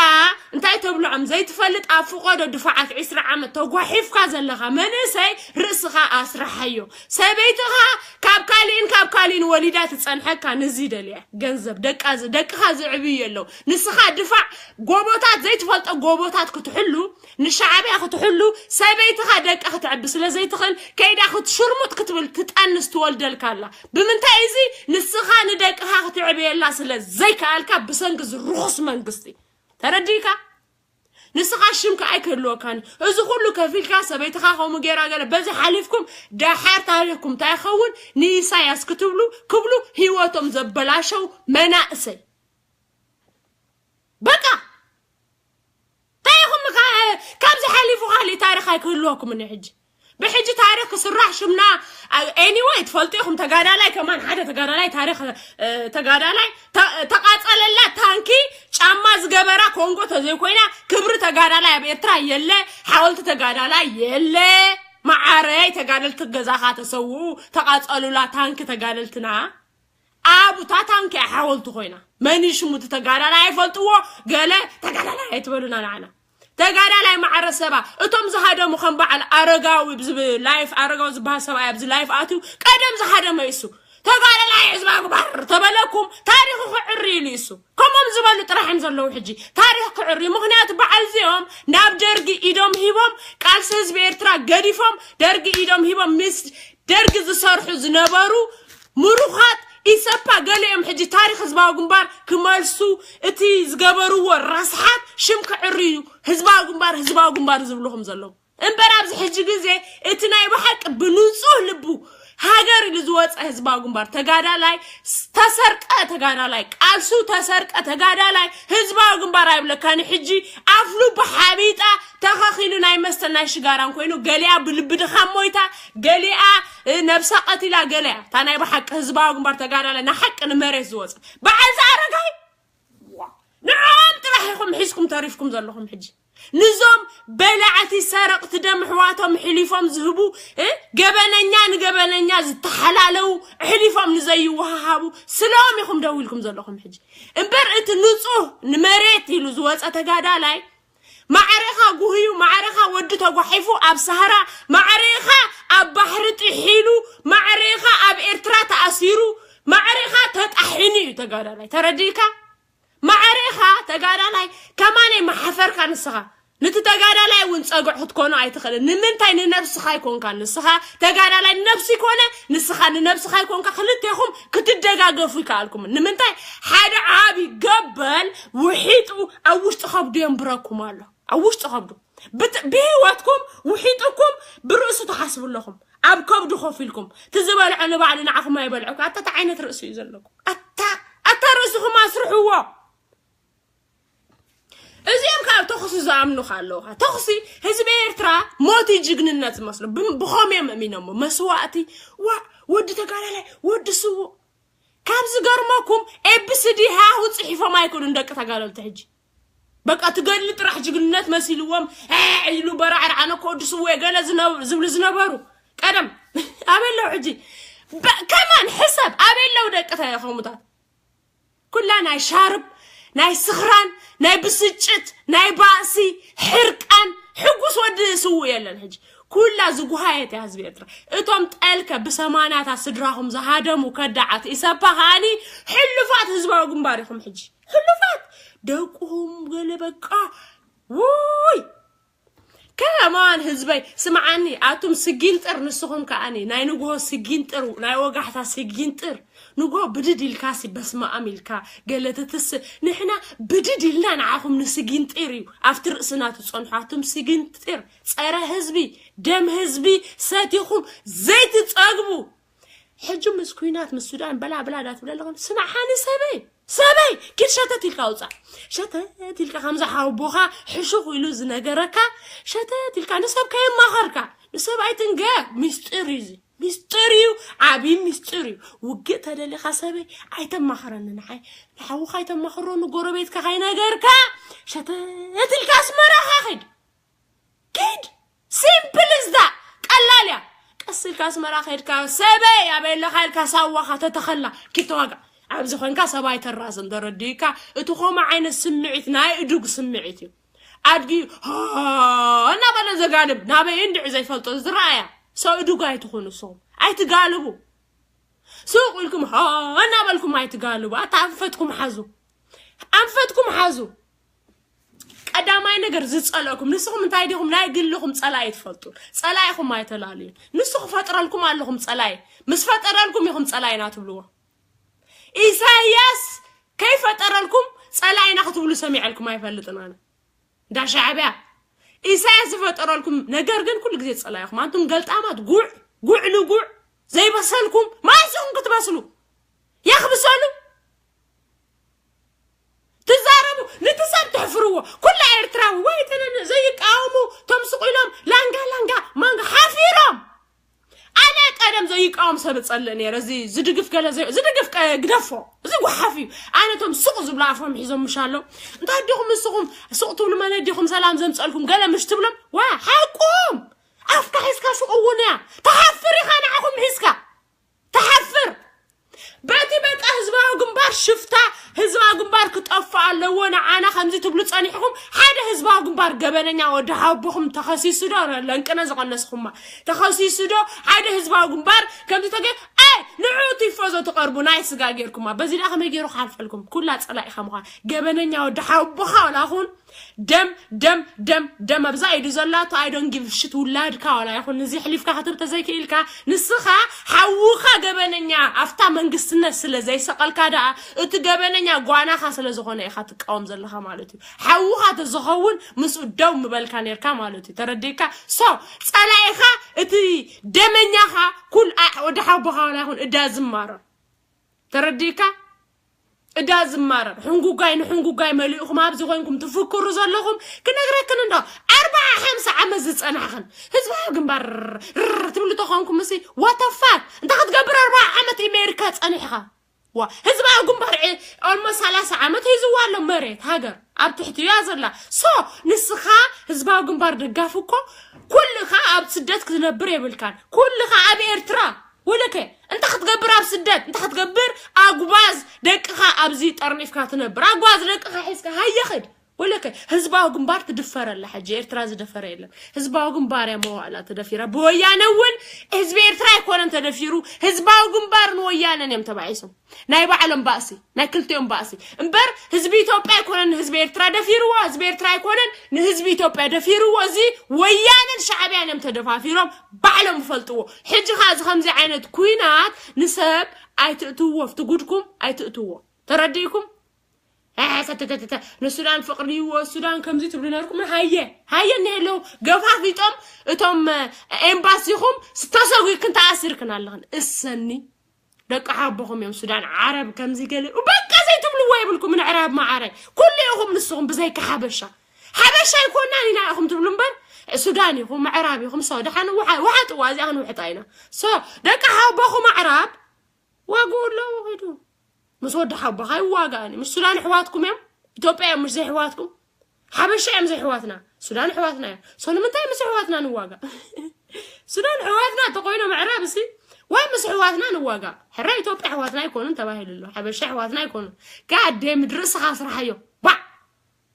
እንታይ ተብልዖም ዘይትፈልጥ፣ ኣብ ፍቆዶ ድፋዓት ዕስራ ዓመት ተጓሒፍካ ዘለኻ መንእሰይ፣ ርእስኻ ኣስርሓዮ። ሰበይትኻ ካብ ካሊእን ካብ ካሊእን ወሊዳ ትጸንሐካ። ንዚ ደልያ ገንዘብ፣ ደቃ ዝ- ደቅኻ ዝዕብዩ ኣለዉ። ንስኻ ድፋዕ ጎቦታት፣ ዘይትፈልጦ ጎቦታት ክትሕሉ፣ ንሻዕብያ ክትሕሉ፣ ሰበይትኻ ደቃ ክትዕቢ ስለ ዘይትኽእል፣ ከይዳ ክትሽርሙጥ ክትብል ትጠንስ ትወልደልካ ኣላ። ብምንታይ እዚ? ንስኻ ንደቅኻ ክትዕብየላ ስለ ዘይከኣልካ፣ ብሰንኪ እዚ ርኹስ መንግስቲ። ተረዲእካ? ንስኻ ሽምካ ኣይክህልወካን። እዚ ኩሉ ከፊልካ፣ ሰበይትኻ ከምኡ ጌራ ገለ፣ በዚ ሓሊፍኩም፣ ደሓር ታሪኽኩም እንታይ ይኸውን? ንኢሳያስ ክትብሉ ክብሉ ህይወቶም ዘበላሸው መናእሰይ። በቃ እንታይ ኢኹም? ካ- ካብዚ ሓሊፉ ካሊእ ታሪኽ ኣይክህልወኩምን እዩ። ሕጂ ብሕጂ ታሪኽ ክስራሕ ሽምና። Anyway፣ ትፈልጡ ኢኹም፣ ተጋዳላይ ከማን ሓደ ተጋዳላይ ታሪኽ፣ እ፣ ተጋዳላይ ተ- ተቃጸለላ ታንኪ ጫማ ዝገበራ ኮንጎ ተዘይኮይና፣ ክብሪ ተጋዳላይ ኣብ ኤርትራ የለ፣ ሓወልቲ ተጋዳላይ የለ። መዓረይ፣ ተጋደልቲ ገዛኻ ተሰውኡ፣ ተቃጸሉላ ታንኪ ተጋደልትና። ኣብ እታ ታንኪ ሓወልቲ ኮይና፣ መን እዩ ሽሙ እቲ ተጋዳላይ ኣይፈልጥዎ፣ ገለ ተጋዳላይ ኣይትበሉና ንዓና። ተጋዳላይ ማዕረ ሰባ፣ እቶም ዝሃደሙ ከም በዓል ኣረጋዊ ብዝብ- ላይፍ፣ ኣረጋዊ ዝበሃል ሰብኣይ ኣብዚ ላይፍ ኣትዩ ቀደም ዝሃደመ እሱ። ተጋዳላይ ህዝባዊ ግንባር ተበለኩም፣ ታሪኹ ክዕሪ ኢሉ እሱ። ከምኦም ዝበሉ ጥራሕ እዮም ዘለዉ ሕጂ ታሪኽ ክዕሪ። ምኽንያቱ በዓል እዚኦም ናብ ደርጊ ኢዶም ሂቦም፣ ቃልሲ ህዝቢ ኤርትራ ገዲፎም፣ ደርጊ ኢዶም ሂቦም፣ ምስ ደርጊ ዝሰርሑ ዝነበሩ ምሩኻት ኢሰፓ ገሊኦም ሕጂ ታሪኽ ህዝባዊ ግንባር ክመልሱ፣ እቲ ዝገበርዎ ረስሓት ሽም ክዕርዩ፣ ህዝባዊ ግንባር፣ ህዝባዊ ግንባር ዝብልኹም ዘለዉ። እምበር ኣብዚ ሕጂ ግዜ እቲ ናይ ብሓቂ ብንጹህ ልቡ ሃገር ኢሉ ዝወጸ ህዝባዊ ግንባር ተጋዳላይ፣ ተሰርቀ ተጋዳላይ፣ ቃልሱ ተሰርቀ ተጋዳላይ ህዝባዊ ግንባር ኣይብለካን። ሕጂ ኣፍ ልቡ ሓቢጣ ተኸኺሉ ናይ መስተን ናይ ሽጋራን ኮይኑ፣ ገሊኣ ብልቢ ድኻም ሞይታ፣ ገሊኣ፣ እ፣ ነብሳ ቀቲላ፣ ገሊኣ እታ ናይ ብሓቂ ህዝባዊ ግንባር ተጋዳላይ ንሓቂ ንመሬት ዝወጸ በዓል ዝኣረጋይ። ዋ፣ ንዕኦም ጥራሕ ኢኹም ሒዝኩም ተሪፍኩም ዘለኹም። ሕጂ ንዞም በላዕቲ ሰረቕቲ ደም ኣሕዋቶም ሕሊፎም ዝህቡ፣ እ፣ ገበነኛ ንገበነኛ ዝተሓላለዉ፣ ሕሊፎም ንዘይወሃሃቡ ስለኦም ኢኹም ደው ኢልኩም ዘለኹም። ሕጂ እምበር እቲ ንጹህ ንመሬት ኢሉ ዝወጸ ተጋዳላይ፣ ማዕረኻ ጉህዩ፣ ማዕረኻ ወዲ ተጓሒፉ ኣብ ሳህራ፣ ማዕረኻ ኣብ ባሕሪ ጥሒሉ፣ ማዕረኻ ኣብ ኤርትራ ተኣሲሩ፣ ማዕረኻ ተጣሒኑ እዩ ተጋዳላይ። ተረዲእካ? ማዕረኻ ተጋዳላይ፣ ከማነይ መሓፈርካ ንስኻ። ንቲ ተጋዳላይ እውን ጸግዕ ክትኮኖ ኣይትኽእልን። ንምንታይ ንነብስኻ ኣይኮንካ? ንስኻ ተጋዳላይ ንነብሲ ኮነ፣ ንስኻ ንነብስኻ ኣይኮንካ። ክልቴኹም ክትደጋገፉ ይከኣልኩም። ንምንታይ? ሓደ ዓቢ ገበል ውሒጡ ኣብ ውሽጢ ከብዱ የንብረኩም ኣሎ። ኣብ ውሽጢ ከብዱ። ብት- ብህይወትኩም ውሒጡኩም ብርእሱ ትሓስቡ ኣለኹም። ኣብ ከብዱ ኮፍ ኢልኩም። እቲ ዝበልዖ ንባዕሉ ንዓኹም ኣይበልዐኩም። ኣታ እንታይ ዓይነት ርእሲ እዩ ዘለኩም? ኣታ፣ ኣታ ርእስኹም ኣስርሕዎ። እዚኦም ካብ ተኹሲ ዝኣምኑ ኣለዉ። ተኹሲ ህዝቢ ኤርትራ ሞት እዩ ጅግንነት ዝመስሉ። ብ- ብኸም እዮም እሚኖሞ። መስዋእቲ፣ ዋ፣ ወዲ ተጋዳላይ፣ ወዲ ስዉእ። ካብ ዝገርመኩም ኤብስዲ ሃሁ ጽሒፎም ኣይክእሉን ደቂ ተጋደልቲ። ሕጂ በቃ ትገድሊ ጥራሕ ጅግንነት መሲልዎም፣ እ፣ ኢሉ በራዕር ኣነ እኮ ወዲ ስዉእ እየ ገለ ዝነ- ዝብሉ ዝነበሩ ቀደም ኣበይ ኣለዉ? ሕጂ በ- ከማን ሕሰብ ኣበይ ኣለዉ ደቂ ተኸሙታት? ኩላ ናይ ሻርብ፣ ናይ ስኽራን፣ ናይ ብስጭት፣ ናይ ባእሲ፣ ሕርቃን፣ ሕጉስ ወዲ ስዉእ የለን። ሕጂ ኩላ ዝጉሃየት እያ ህዝቢ ኤርትራ። እቶም ጠልከ ብሰማናታት ስድራኹም ዝሃደሙ ከዳዓት ኢሰፓ ከኣኒ ሕሉፋት ህዝባዊ ግንባር ኢኹም። ሕጂ ሕሉፋት ደቅኹም ገለ በቃ ውይ ከማን ህዝበይ ስምዓኒ፣ ኣቱም ስጊንጥር፣ ንስኹም ከኣኒ ናይ ንግሆ ስጊንጥር፣ ናይ ወጋሕታ ስጊንጥር። ንግሆ ብድድ ኢልካ ሲ በስመኣም ኢልካ ገለ ትትስ፣ ንሕና ብድድ ኢልና ንዓኹም ንስጊንጥር እዩ ኣብቲ ርእስና ትጸንሑ። ኣቱም ስጊንጥር፣ ጸረ ህዝቢ፣ ደም ህዝቢ ሰቲኹም ዘይትጸግቡ። ሕጂ ምስ ኩናት ምስ ሱዳን በላ በላ ዳትብለ ኣለኹም። ስምዓኒ ሰበይ፣ ሰበይ፣ ኪድ ሸተት ኢልካ ውጻእ። ሸተት ኢልካ ከምዛ ሓወቦኻ ሕሹኽ ኢሉ ዝነገረካ፣ ሸተት ኢልካ ንሰብ ከየማኸርካ፣ ንሰብ ኣይትንገር። ሚስጥር እዩ እዚ። ሚስጥር እዩ፣ ዓቢ ሚስጥር እዩ። ውግእ ተደሊኻ ሰበይ ኣይተማኽረኒ ንዓይ። ንሓውኻ ኣይተማኽሮ፣ ንጎረቤትካ ከይነገርካ፣ ሸተት ኢልካ ኣስመራኻ ኺድ። ኪድ። Simple as that። ቀላል እያ። ቀስ ኢልካ ኣስመራ ከድካ ሰበይ ኣበይ ኣለኻ ኢልካ ሳዋኻ ተተኸላ ኪተዋጋ ኣብዚ ኮንካ ሰብኣይ ተራስን ተረዲእካ። እቲ ከምኡ ዓይነት ስምዒት ናይ እዱግ ስምዒት እዩ። ኣድጊ እናበለ ዘጋልብ ናበይ እንድዒ ዘይፈልጦ ዝረኣያ ሰው እዱግ ኣይትኹኑ። ሰው ኣይትጋልቡ። ሱቕ ኢልኩም እናበልኩም ኣይትጋልቡ። ኣታ ኣንፈትኩም ሓዙ፣ ኣንፈትኩም ሓዙ። ቀዳማይ ነገር ዝጸልእኩም ንስኹም እንታይ ዲኹም? ናይ ግልኹም ጸላኢ ትፈልጡ። ጸላኢኹም ኣይተላልዩን። ንሱ ክፈጥረልኩም ኣለኹም ጸላኢ። ምስ ፈጠረልኩም ኢኹም ጸላኢና ትብልዎ። ኢሳያስ ከይፈጠረልኩም ጸላኢና ክትብሉ ሰሚዐልኩም ኣይፈልጥን ኣነ። እንዳ ሻዕብያ ኢሳያስ ዝፈጠረልኩም ነገር ግን ኩሉ ግዜ ጸላኢኹም። ኣንቱም ገልጣማት ጉዕ ጉዕ ንጉዕ ዘይበሰልኩም ማይስኹም ክትበስሉ ያኽብሰሉ ትዛረቡ ንቲ ሰብ ትሕፍርዎ። ኩላ ኤርትራዊ ወይ ተነነ ዘይቃወሙ ቶም ስቕ ኢሎም ላንጋ ላንጋ ማንጋ ሓፊሮም። ኣነ ቀደም ዘይቃወም ሰብ እጸልእ ነይረ። እዚ ዝድግፍ ገለ ዘይ- ዝድግፍ ቀ- ግደፎ። እዚ ጓሓፍ እዩ። ኣነ ቶም ስቕ ዝብሉ ኣፎም ሒዞም ምሻሎ እንታይ ዲኹም ንስኹም ስቕ ትብሉ መለ ዲኹም ሰላም ዘምጸልኩም ገለ ምሽ ትብሎም ዋ ሓቁም ኣፍካ ሒዝካ ስቕ እውን እያ። ተሓፍር ኢኻ ንዓኹም ሒዝካ ተሓፍር። በቲ በቃ ህዝባዊ ግንባር ሽፍታ ህዝባዊ ግንባር ክጠፍእ ኣለዎ ንዓና ከምዚ ትብሉ ጸኒሕኩም ሓደ ህዝባዊ ግንባር ገበነኛ ወዲ ሓቦኹም ተኸሲሱ ዶ ለንቅነ ዝቐነስኹማ ተኸሲሱ ዶ ሓደ ህዝባዊ ግንባር ከምዚ ተገ ኣይ ንዑ ቲፎዞ ትቐርቡ ናይ ስጋ ጌርኩማ በዚ ዳ ከመይ ገይሩ ክሓልፈልኩም ኩላ ጸላኢኻ ምዃን ገበነኛ ወዲ ሓቦኻ ወላ ኹን ደም ደም ደም ደም ኣብዛ ኢዱ ዘላቶ ኣይ ዶን ጊቭ ሽት ውላድካ ዋላ ይኹን ንዚ ሕሊፍካ ክትብ ተዘይክኢልካ ንስኻ ሓውኻ ገበነኛ ኣብታ መንግስትነት ስለ ዘይሰቐልካ ደኣ እቲ ገበነኛ ጓናኻ ስለ ዝኾነ ኢኻ ትቃወም ዘለኻ ማለት እዩ። ሓውኻ ተዝኸውን ምስኡ ደው ምበልካ ነርካ ማለት እዩ። ተረዲእካ? ሶ ጸላኢኻ እቲ ደመኛኻ ኩል ኣ- ወዲ ሓቦኻ ዋላ ይኹን እዳ ዝማረር ተረዲእካ? እዳ ዝማረር ሕንጉጋይ ንሕንጉጋይ መሊእኹም ኣብዚ ኮይንኩም ትፍክሩ ዘለኹም ክነግረክን እንዶ ኣርባዓ ሓምሳ ዓመት ዝጸናሕኽን ህዝባዊ ግንባር ርር ትብሉ ተኾንኩም ምሲ ዋተፋት እንታ ክትገብር ኣርባዓ ዓመት ኣሜሪካ ጸኒሕኻ ዋ ህዝባዊ ግንባር ኦልሞ ሰላሳ ዓመት ሂዝዋ ኣሎ መሬት ሃገር ኣብ ትሕቲ እያ ዘላ ሶ ንስኻ ህዝባዊ ግንባር ደጋፊ እኮ ኩልኻ ኣብ ስደት ክትነብር የብልካን ኩልኻ ኣብ ኤርትራ ወለከ እንተ ክትገብር ኣብ ስደት እንተ ክትገብር ኣጉባዝ ደቅኻ ኣብዚ ጠርኒፍካ ትነብር ኣጓዝ ደቅኻ ሒዝካ ሃየኽድ ወለከ ህዝባዊ ግንባር ትድፈር ኣላ ሕጂ ኤርትራ ዝደፈረ የለን ህዝባዊ ግንባር እያ መዋእላ ተደፊራ ብወያነ እውን ህዝቢ ኤርትራ ኣይኮነን ተደፊሩ ህዝባዊ ግንባርን ወያነን እዮም ተባዒሶም ናይ ባዕሎም ባእሲ ናይ ክልቲኦም ባእሲ እምበር ህዝቢ ኢትዮጵያ ኣይኮነን ንህዝቢ ኤርትራ ደፊርዎ ህዝቢ ኤርትራ ኣይኮነን ንህዝቢ ኢትዮጵያ ደፊርዎ እዚ ወያነን ሻዕብያን እዮም ተደፋፊሮም ባዕሎም ይፈልጥዎ ሕጂ ኸዓ እዚ ከምዚ ዓይነት ኩናት ንሰብ ኣይትእትውዎ ኣብቲ ጉድኩም ኣይትእትውዎ ተረዲእኩም ሰተተተተ ንሱዳን ፍቅሪ ይዎ ሱዳን ከምዚ ትብሉ ነርኩም ሃየ ሃየ እኒሄ ኣለዉ ገፋፊጦም እቶም ኤምባሲኹም ተሰጒግክን ተኣሲርክን ኣለኽን እሰኒ ደቂ ሓቦኹም እዮም ሱዳን ዓረብ ከምዚ ገለ በቃ ዘይትብልዎ የብልኩም ንዕራብ መዓረ ኩሉ ኢኹም ንስኹም ብዘይካ ሓበሻ ሓበሻ ኣይኮናን ኢና ኢኹም ትብሉ እምበር ሱዳን ኢኹም ምዕራብ ኢኹም ሰው ደሓን ውሓጥዋ እዚኣ ክንውሕጣ ኢና ሶ ደቂ ሓቦኹም ኣዕራብ ዋግኡ ኣለዎ ኺዱ ምስ ወዲ ሓቦኻ ይዋጋእን ምስ ሱዳን ኣሕዋትኩም እዮም ኢትዮጵያ እዮም ምስ ዘይሕዋትኩም ሓበሻ እዮም ዘይሕዋትና ሱዳን ኣሕዋትና እዮም ሶ ንምንታይ ምስ ኣሕዋትና ንዋጋእ ሱዳን ኣሕዋትና ተኮይኖም ኣዕራብ እሲ ወይ ምስ ኣሕዋትና ንዋጋእ ሕራ ኢትዮጵያ ኣሕዋትና ኣይኮኑን ተባሂሉ ኣሎ ሓበሻ ኣሕዋትና ኣይኮኑን ጋዴ ምድሪ እስኻ ስራሓዮ ባዕ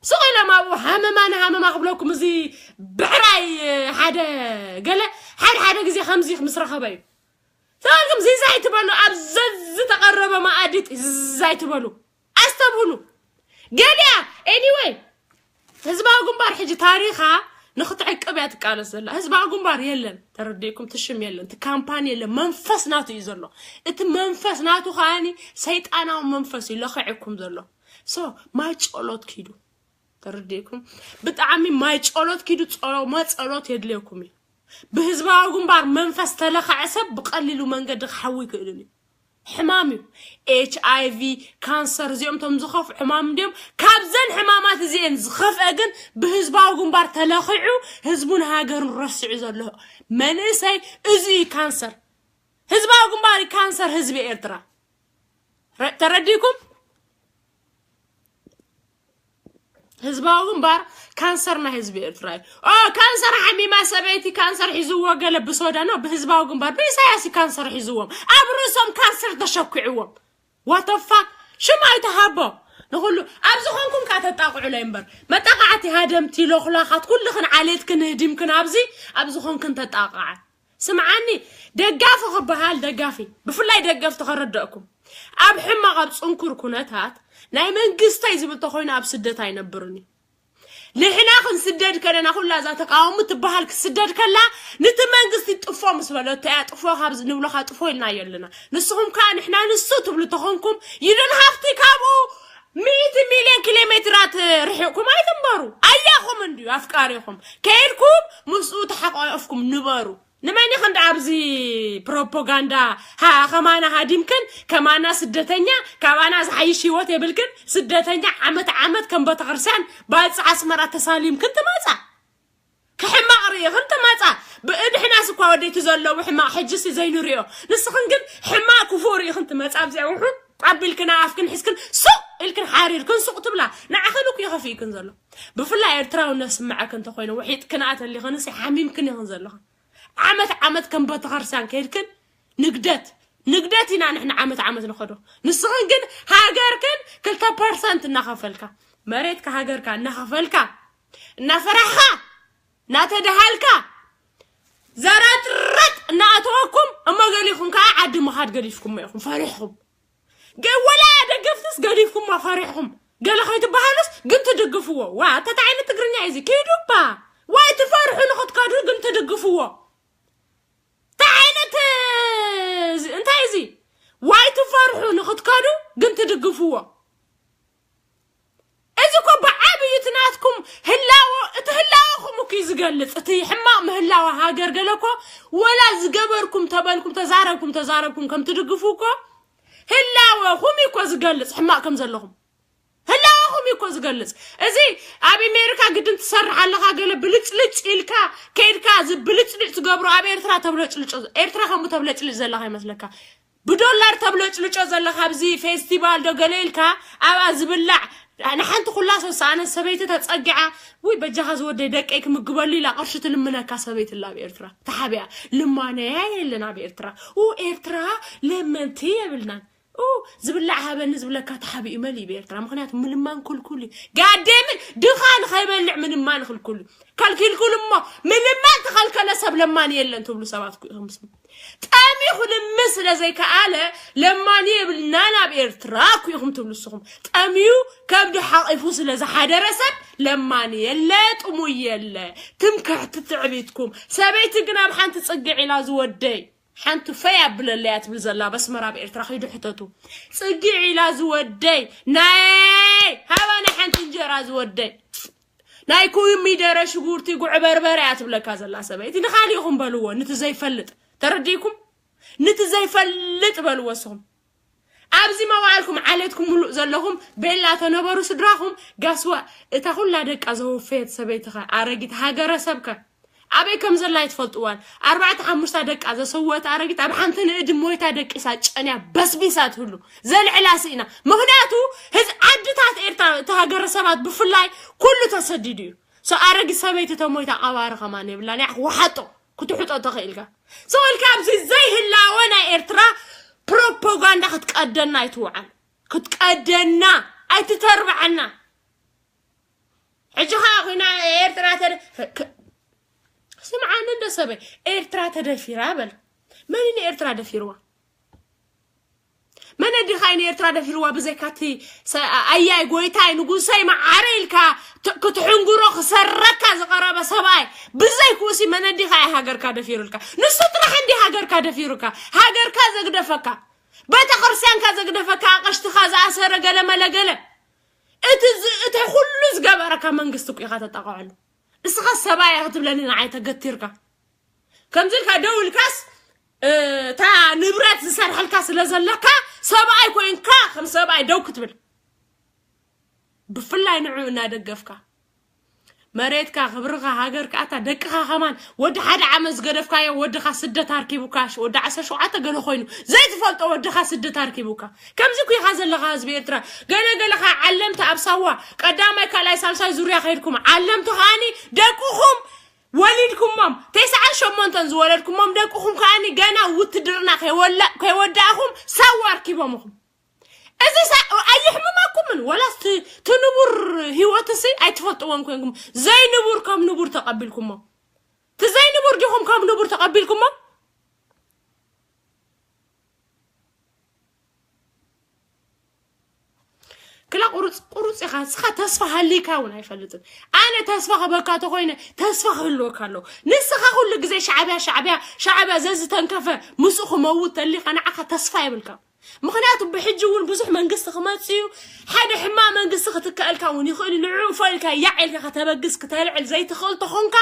ስቕ ኢሎም ኣብኡ ሃመማ ንሃመማ ክብለኩም እዚ ብዕራይ ሓደ ገለ ሓደ ሓደ ግዜ ከምዚ ምስ ረኸበ እዩ ተባልኩም ዚዛይ ትበሉ ኣብ ዘዝተቐረበ መኣዲት ዚዛይ ትበሉ ኣስተብህሉ ገሊያ anyway ህዝባዊ ግንባር ሕጂ ታሪኻ ንክትዕቅብ እያ ትቃለስ ዘላ ህዝባዊ ግንባር የለን ተረዲእኩም ትሽም የለን እቲ ካምፓኒ የለን መንፈስ ናቱ እዩ ዘሎ እቲ መንፈስ ናቱ ከዓኒ ሰይጣናዊ መንፈስ እዩ ለኽዕኩም ዘሎ ሶ ማይ ጸሎት ኪዱ ተረዲእኩም ብጣዕሚ ማይ ጸሎት ኪዱ ጸሎማ ጸሎት የድልየኩም እዩ ብህዝባዊ ግንባር መንፈስ ተለኸዐ ሰብ ብቀሊሉ መንገዲ ክሓዊ ይክእልን እዩ ሕማም እዩ ኤች ኣይቪ ካንሰር እዚኦም ቶም ዝኸፍኡ ሕማም እንዲዮም ካብዘን ሕማማት እዚአን ዝኸፍአ ግን ብህዝባዊ ግንባር ተለኺዑ ህዝቡን ሃገሩን ረሲዑ ዘሎ መንእሰይ እዚ እዩ ካንሰር ህዝባዊ ግንባር እዩ ካንሰር ህዝቢ ኤርትራ ተረዲኩም ህዝባዊ ግንባር ካንሰር ናይ ህዝቢ ኤርትራ እዩ። ኦ፣ ካንሰር ሓሚማ ሰበይቲ ካንሰር ሒዝዎ ገለ ብሶዳ ነው። ብህዝባዊ ግንባር ብኢሳያስ እዩ ካንሰር ሒዝዎም። ኣብ ርእሶም ካንሰር ተሸኪዕዎም። ዋተፋ ሽም ኣይተሃቦ ንኩሉ ኣብ ዝኾንኩም ካ ተጣቕዑለይ እምበር፣ መጣቃዕቲ ሃደምቲ ሎኽላኻት ኩልኽን ዓሌትክን ህዲምክን ኣብዚ ኣብ ዝኾንክን ተጣቕዓ። ስምዓኒ፣ ደጋፊ ክበሃል ደጋፊ፣ ብፍላይ ደገፍቲ ከረደእኩም፣ ኣብ ሕማቕ ኣብ ጽንኩር ኩነታት ናይ መንግስተይ ዝብል ተኾይኑ ኣብ ስደት ኣይነብርን እዩ። ንሕና ክንስደድ ከለና ኩላ እዛ ተቃወሙ ትበሃል ክትስደድ ከላ፣ ንቲ መንግስቲ ጥፎ ምስ በለቶ እያ ጥፎ ካብ ንብሎኻ ጥፎ ኢልናዮ ኣለና። ንስኹም ከኣ ንሕና ንሱ ትብሉ ተኾንኩም ይድን ሃፍቲ ካብኡ ሚእቲ ሚልዮን ኪሎ ሜትራት ርሒቕኩም ኣይትንበሩ። ኣያኹም እንድዩ ኣፍቃሪኹም ከይድኩም ምስኡ ተሓቋፍኩም ንበሩ። ንመን ኢኽን ደኣ ኣብዚ ፕሮፓጋንዳ ሃ- ከማና ሃዲምክን ከማና ስደተኛ ካባና ዝሓይሽ ህይወት የብልክን። ስደተኛ ዓመት ዓመት ከም ቤተክርስትያን ባጽዕ ኣስመራ ተሳሊምክን ትመጻ። ክሕማቕ ርኢኽን ትመጻ። ብእድሕናስ እኳ ወደይቲ ዘለዉ ሕማቕ ሕጅስ ዘይንሪኦ። ንስኽን ግን ሕማቕ ክፉእ ርኢኽን ትመጻ። ኣብዚኣ ውሑድ ኣቢልክን ኣፍክን ሒዝክን ሱቕ ኢልክን ሓሪርክን ሱቕ ትብላ። ንዓኽን እኮ ይኸፍእክን ዘሎ። ብፍላይ ኤርትራውነት ስምዓክን እንተኾይኑ ውሒጥክን ኣተሊኽንስ ሓሚምክን ኢኽን ዘለኽን። ዓመት ዓመት ከም ቤተክርስትያን ከይድክን ንግደት ንግደት ኢና ንሕና ዓመት ዓመት ንኸዶ። ንስኽን ግን ሃገርክን ክልተ ፐርሰንት እናኸፈልካ መሬትካ ሃገርካ እናኸፈልካ እናፈራሕኻ እናተደሃልካ ዘረጥረጥ እናኣተወኩም እሞ ገሊኹም ከዓ ዓዲ ምኻድ ገዲፍኩሞ ኢኹም ፈሪሕኹም። ገ- ወላ ደገፍትስ ገዲፍኩሞ ፈሪሕኹም ገለ ከይትበሃሉስ ግን ትድግፍዎ። ዋ ተታ ዓይነት ትግርኛ እዩ እዚ ኪዱባ ዋይ ትፈርሑ ንኽትከዱ ግን ትድግፍዎ። እንታይ ዓይነት እንታይ እዚ ዋይ ትፈርሑ ንኽትከዱ ግን ትድግፍዎ። እዚ እኮ ብዓብዩ እቲ ናትኩም ህላወ እቲ ህላወኹም እኮ እዩ ዝገልፅ። እቲ ሕማቕ ምህላወ ሃገር ገለ እኮ ወላ ዝገበርኩም ተበልኩም ተዛረብኩም ተዛረብኩም ከም ትድግፉ እኮ ህላወኹም እዩ እኮ ዝገልፅ ሕማቕ ከም ዘለኹም። ህላወኹም እዩ እኮ ዝገልፅ። እዚ ኣብ ኣሜሪካ ግድን ትሰርሕ ኣለኻ ገለ ብልጭልጭ ኢልካ ከይድካ እዚ ብልጭልጭ ትገብሮ ኣብ ኤርትራ ተብለጭልጮ ኤርትራ ከምኡ ተብለጭልጭ ዘለኻ ይመስለካ። ብዶላር ተብለጭልጮ ዘለኻ ኣብዚ ፌስቲቫል ዶ ገለ ኢልካ ኣብኣ ዝብላዕ ንሓንቲ ኩላ ሰሰኣነት ሰበይቲ ተፀጊዓ ውይ በጃኻ ዝወደይ ደቀይ ክምግበሉ ኢላ ቅርሺ ትልምነካ ሰበይቲ ላ ኣብ ኤርትራ ተሓቢኣ። ልማነያ የለን ኣብ ኤርትራ። ኡ ኤርትራ ለመንቲ የብልናን። ኡ ዝብላዕ ሃበኒ ዝብለካ ተሓቢኡ መሊእ ብኤርትራ ምክንያቱ ምልማን ክልኩል እዩ። ጋዴምን ድኻ ንኸይበልዕ ምልማን ክልኩል እዩ። ከልኪልኩል እሞ ምልማን ተኸልከለ ሰብ ለማን የለን ትብሉ ሰባት ኩ ኢኹም ስሙ። ጠሚኹ ልምን ስለ ዘይከኣለ ለማኒ የብልናን ኣብ ኤርትራ ኩ ኢኹም ትብሉ ስኹም። ጠሚዩ ከብዱ ሓቒፉ ስለ ዝሓደረ ሰብ ለማኒ የለ ጥሙይ የለ። ትምክሕቲ ትዕቢትኩም ሰበይቲ ግን ኣብ ሓንቲ ጽግዕ ኢላ ዝወደይ ሓንቲ ፈይ ኣብለለያ ትብል ዘላ በስመራ ኣብ ኤርትራ ከይዱ ሕተቱ። ጽግዕ ኢላ ዝወደይ ናይ ሃባ ናይ ሓንቲ እንጀራ ዝወደይ ናይ ኮሚደረ ሽጉርቲ ጉዕ በርበረ እያ ትብለካ ዘላ ሰበይቲ። ንኻሊእኹም በልዎ ንቲ ዘይፈልጥ ተረዲእኩም ንቲ ዘይፈልጥ በልዎ እስኹም ኣብዚ መዋዕልኩም ዓሌትኩም ሙሉእ ዘለኹም ቤላ ተነበሩ ስድራኹም ጋስዋ እታ ኩላ ደቃ ዘወፈየት ሰበይትኸ ኣረጊት ሃገረ ሰብከ ኣበይ ከም ዘላ ኣይትፈልጥዋን። ኣርባዕተ ሓሙሽታ ደቃ ዘሰወት ኣረጊት ኣብ ሓንቲ ንእዲ ሞይታ ደቂሳ ጨንያ በስቢሳ ትህሉ ዘልዕላ ስኢና። ምክንያቱ ህዝ ዓድታት ኤርትራ እቲ ሃገረ ሰባት ብፍላይ ኩሉ ተሰዲዱ እዩ። ሶ ኣረጊት ሰበይቲ ተሞይታ ቀባሪ ከማን የብላን። ያ ወሓጦ ክትሕጦ ተኽኢልካ ሰው ኢልካ ኣብዚ ዘይህላወ ናይ ኤርትራ ፕሮፓጋንዳ ክትቀደና ኣይትውዓል። ክትቀደና ኣይትተርብዓና። ሕጂ ኸዓ ኩና ኤርትራ ተደ- ክ- ስምዓኒ እንደ ሰበይ ኤርትራ ተደፊራ በል። መን ንኤርትራ ደፊርዋ? መን ኣዲኻ እዩ ንኤርትራ ደፊርዋ? ብዘይካቲ ሰ- ኣያይ ጎይታይ ንጉሰይ መዓረ ኢልካ ት- ክትሕንግሮ ክሰረካ ዝቐረበ ሰብኣይ ብዘይክኡሲ መን ኣዲኻ እዩ ሃገርካ ደፊሩልካ? ንሱ ጥራሕ እንዲ ሃገርካ ደፊሩካ ሃገርካ ዘግደፈካ ቤተ ክርስቲያንካ ዘግደፈካ ኣቐሽትኻ ዝኣሰረ ገለ መለ ገለ እቲ ዝ- እቲ ኩሉ ዝገበረካ መንግስቲ እኮ ኢኻ ተጣቕዐሉ። እስኻ ሰብኣይ ኢኻ ክትብለኒ ንዓይ ተገቲርካ ከምዚ ኢልካ ደው ኢልካስ እታ ንብረት ዝሰርሐልካ ስለ ዘለካ ሰብኣይ ኮይንካ ከም ሰብኣይ ደው ክትብል ብፍላይ ንዑ እናደገፍካ መሬትካ፣ ክብርኻ፣ ሃገርካ፣ ኣታ ደቅኻ ከማን ወዲ ሓደ ዓመት ዝገደፍካዮ ወድኻ ስደት ኣርኪቡካ፣ ወዲ ዓሰርተ ሸውዓተ ገለ ኮይኑ ዘይትፈልጦ ወድኻ ስደት ኣርኪቡካ። ከምዚ እኮ ኢኻ ዘለኻ ህዝቢ ኤርትራ። ገለ ገለ ኸዓ ዓለምቲ ኣብ ሳዋ ቀዳማይ፣ ካልኣይ፣ ሳልሳይ ዙርያ ከይድኩም፣ ዓለምቲ ከዓኒ ደቅኹም ወሊድኩሞም፣ ተስዓን ሸሞንተን ዝወለድኩሞም ደቅኹም ከዓኒ ገና ውትድርና ከይወላ-፣ ከይወዳእኹም ሳዋ ኣርኪቦምኹም። እዚ ሳ-፣ ኣየሕምመኩምን? ወላስ ቲ-፣ ቲ ንቡር ህይወትሲ ኣይትፈልጥዎን ኮንኩም? ዘይንቡር ከም ንቡር ተቐቢልኩሞ። እቲ ዘይንቡር ዲኹም ከም ንቡር ተቐቢልኩሞ? ክላ ቁሩፅ ቁሩፅ ኢኻ። ንስኻ ተስፋ ሃሊካ እውን ኣይፈልጥን። ኣነ ተስፋ ክበካ ተኾይነ ተስፋ ክህልወካ ኣለዎ። ንስኻ ኩሉ ግዜ ሻዕብያ፣ ሻዕብያ፣ ሻዕብያ ዘዝተንከፈ ምስኡ ክመውት ተሊኻ ንዓኻ ተስፋ የብልካ። ምኽንያቱ ብሕጂ እውን ብዙሕ መንግስቲ ክመጽእ እዩ። ሓደ ሕማቕ መንግስቲ ክትከኣልካ እውን ይኽእል እዩ። ንዕኡ ፈኢልካ ያዕ ኢልካ ከተበግስ፣ ክተልዕል ዘይትኽእል ተኾንካ፣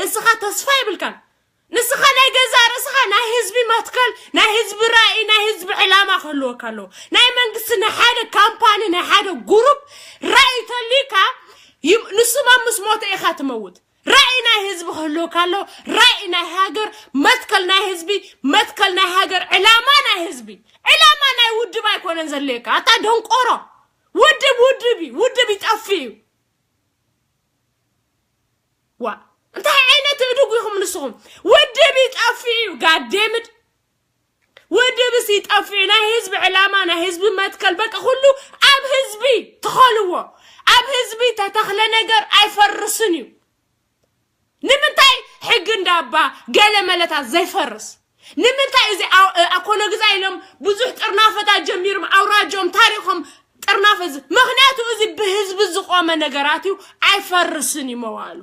እስኻ ተስፋ የብልካን። ንስኻ ናይ ገዛእ ርእስኻ ናይ ህዝቢ መትከል፣ ናይ ህዝቢ ራእይ፣ ናይ ህዝቢ ዕላማ ክህልወካ ኣለዎ። ናይ መንግስቲ ናይ ሓደ ካምፓኒ፣ ናይ ሓደ ጉሩፕ ራእይ ተልዩካ፣ ይም-፣ ንሱ ማ ምስ ሞተ ኢኻ ትመውት። ራእይ ናይ ህዝቢ ክህልወካ ኣለዎ። ራእይ ናይ ሃገር፣ መትከል ናይ ህዝቢ፣ መትከል ናይ ሃገር፣ ዕላማ ናይ ህዝቢ። ዕላማ ናይ ውድብ ኣይኮነን ዘድልየካ። ኣታ ደንቆሮ። ውድብ ውድብ እዩ። ውድብ ይጠፍእ እዩ። ዋ፣ እንታይ ዓይነት እዱግ ኢኹም ንስኹም? ውድብ ይጠፍእ እዩ። ጋዴምድ ውድብስ ይጠፍእ እዩ። ናይ ህዝቢ ዕላማ፣ ናይ ህዝቢ መትከል፣ በቃ ኩሉ ኣብ ህዝቢ ትኸልዎ። ኣብ ህዝቢ ተተኽለ ነገር ኣይፈርስን እዩ። ንምንታይ ሕጊ እንዳባ ገለ መለታት ዘይፈርስ? ንምንታይ እዚ ኣው-፣ እ፣ ኣኮነ ግዛ ኢሎም ብዙሕ ጥርናፈታት ጀሚሮም፣ ኣውራጆም፣ ታሪኾም ጥርናፈ እዚ? ምኽንያቱ እዚ ብህዝቢ ዝቆመ ነገራት እዩ፣ ኣይፈርስን እዩ መዋእሉ።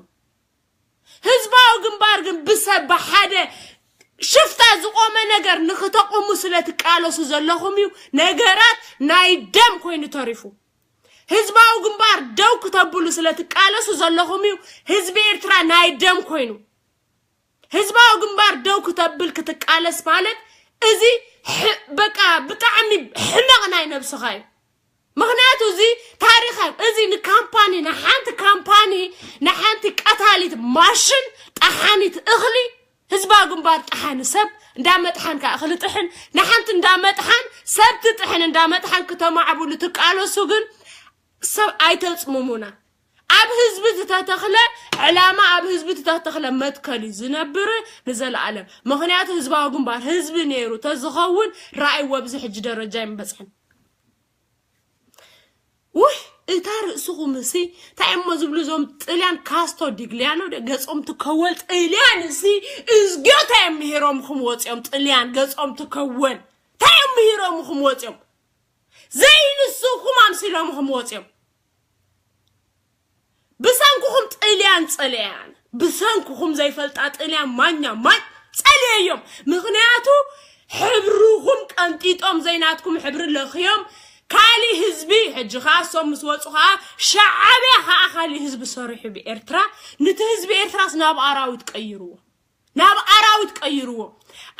ህዝባዊ ግንባር ግን ብሰብ ብሓደ ሽፍታ ዝቆመ ነገር ንክተቁሙ ስለ ትቃለሱ ዘለኹም እዩ ነገራት ናይ ደም ኮይኑ ተሪፉ። ህዝባዊ ግንባር ደው ክተብሉ ስለ ትቃለሱ ዘለኹም እዩ ህዝቢ ኤርትራ ናይ ደም ኮይኑ። ህዝባዊ ግንባር ደው ክተብል ክትቃለስ ማለት እዚ ሕ-፣ በቃ ብጣዕሚ ሕመቕ ናይ ነብስኻ እዩ። ምኽንያቱ እዚ ታሪኽ እዩ። እዚ ንካምፓኒ፣ ንሓንቲ ካምፓኒ፣ ንሓንቲ ቀታሊት ማሽን፣ ጠሓኒት እኽሊ፣ ህዝባዊ ግንባር ጠሓኒ ሰብ፣ እንዳመጥሓን ከኣ እኽሊ ጥሕን፣ ንሓንቲ እንዳመጥሓን ሰብ ትጥሕን፣ እንዳመጥሓን ክተማዕብሉ ትቃለሱ ግን ሰብ ኣይተጽምሙና። ኣብ ህዝቢ ዝተተኽለ ዕላማ፣ ኣብ ህዝቢ ዝተተኽለ መትከል እዩ ዝነብር ንዘለኣለም። ምኽንያቱ ህዝባዊ ግንባር ህዝቢ ነይሩ ተዝኸውን ራእይ ወብዚ ሕጂ ደረጃ ኣይምበጽሕን። ውይ፣ እታ ርእስኹም እሲ እንታይ እሞ ዝብሉ እዞም ጥልያን፣ ካስቶ ዲግሊያኖ ደ ገጾም ትከወል ጥልያን እሲ እዝግዮ እንታይ እዮም ምሂሮምኹም ወጽዮም? ጥልያን ገጾም ትከወል እንታይ እዮም ምሂሮምኹም ወጽዮም? ዘይንስኹም ኣምሲሎምኹም ወጽዮም። ብሰንኩኹም ጥልያን ጸልያን፣ ብሰንኩኹም ዘይፈልጣ ጥልያን ማኛ ማይ ጸልየዮም። ምኽንያቱ ሕብርኹም ቀንጢጦም ዘይናትኩም ሕብሪ ለኽዮም ካሊእ ህዝቢ፣ ሕጂ ኸዓ እሶም ምስ ወጹ ኸዓ ሻዕብያ ኸዓ ካሊእ ህዝቢ ሰሪሑ ብኤርትራ፣ ንቲ ህዝቢ ኤርትራስ ናብ ኣራዊት ቀይርዎ። ናብ ኣራዊት ቀይርዎ።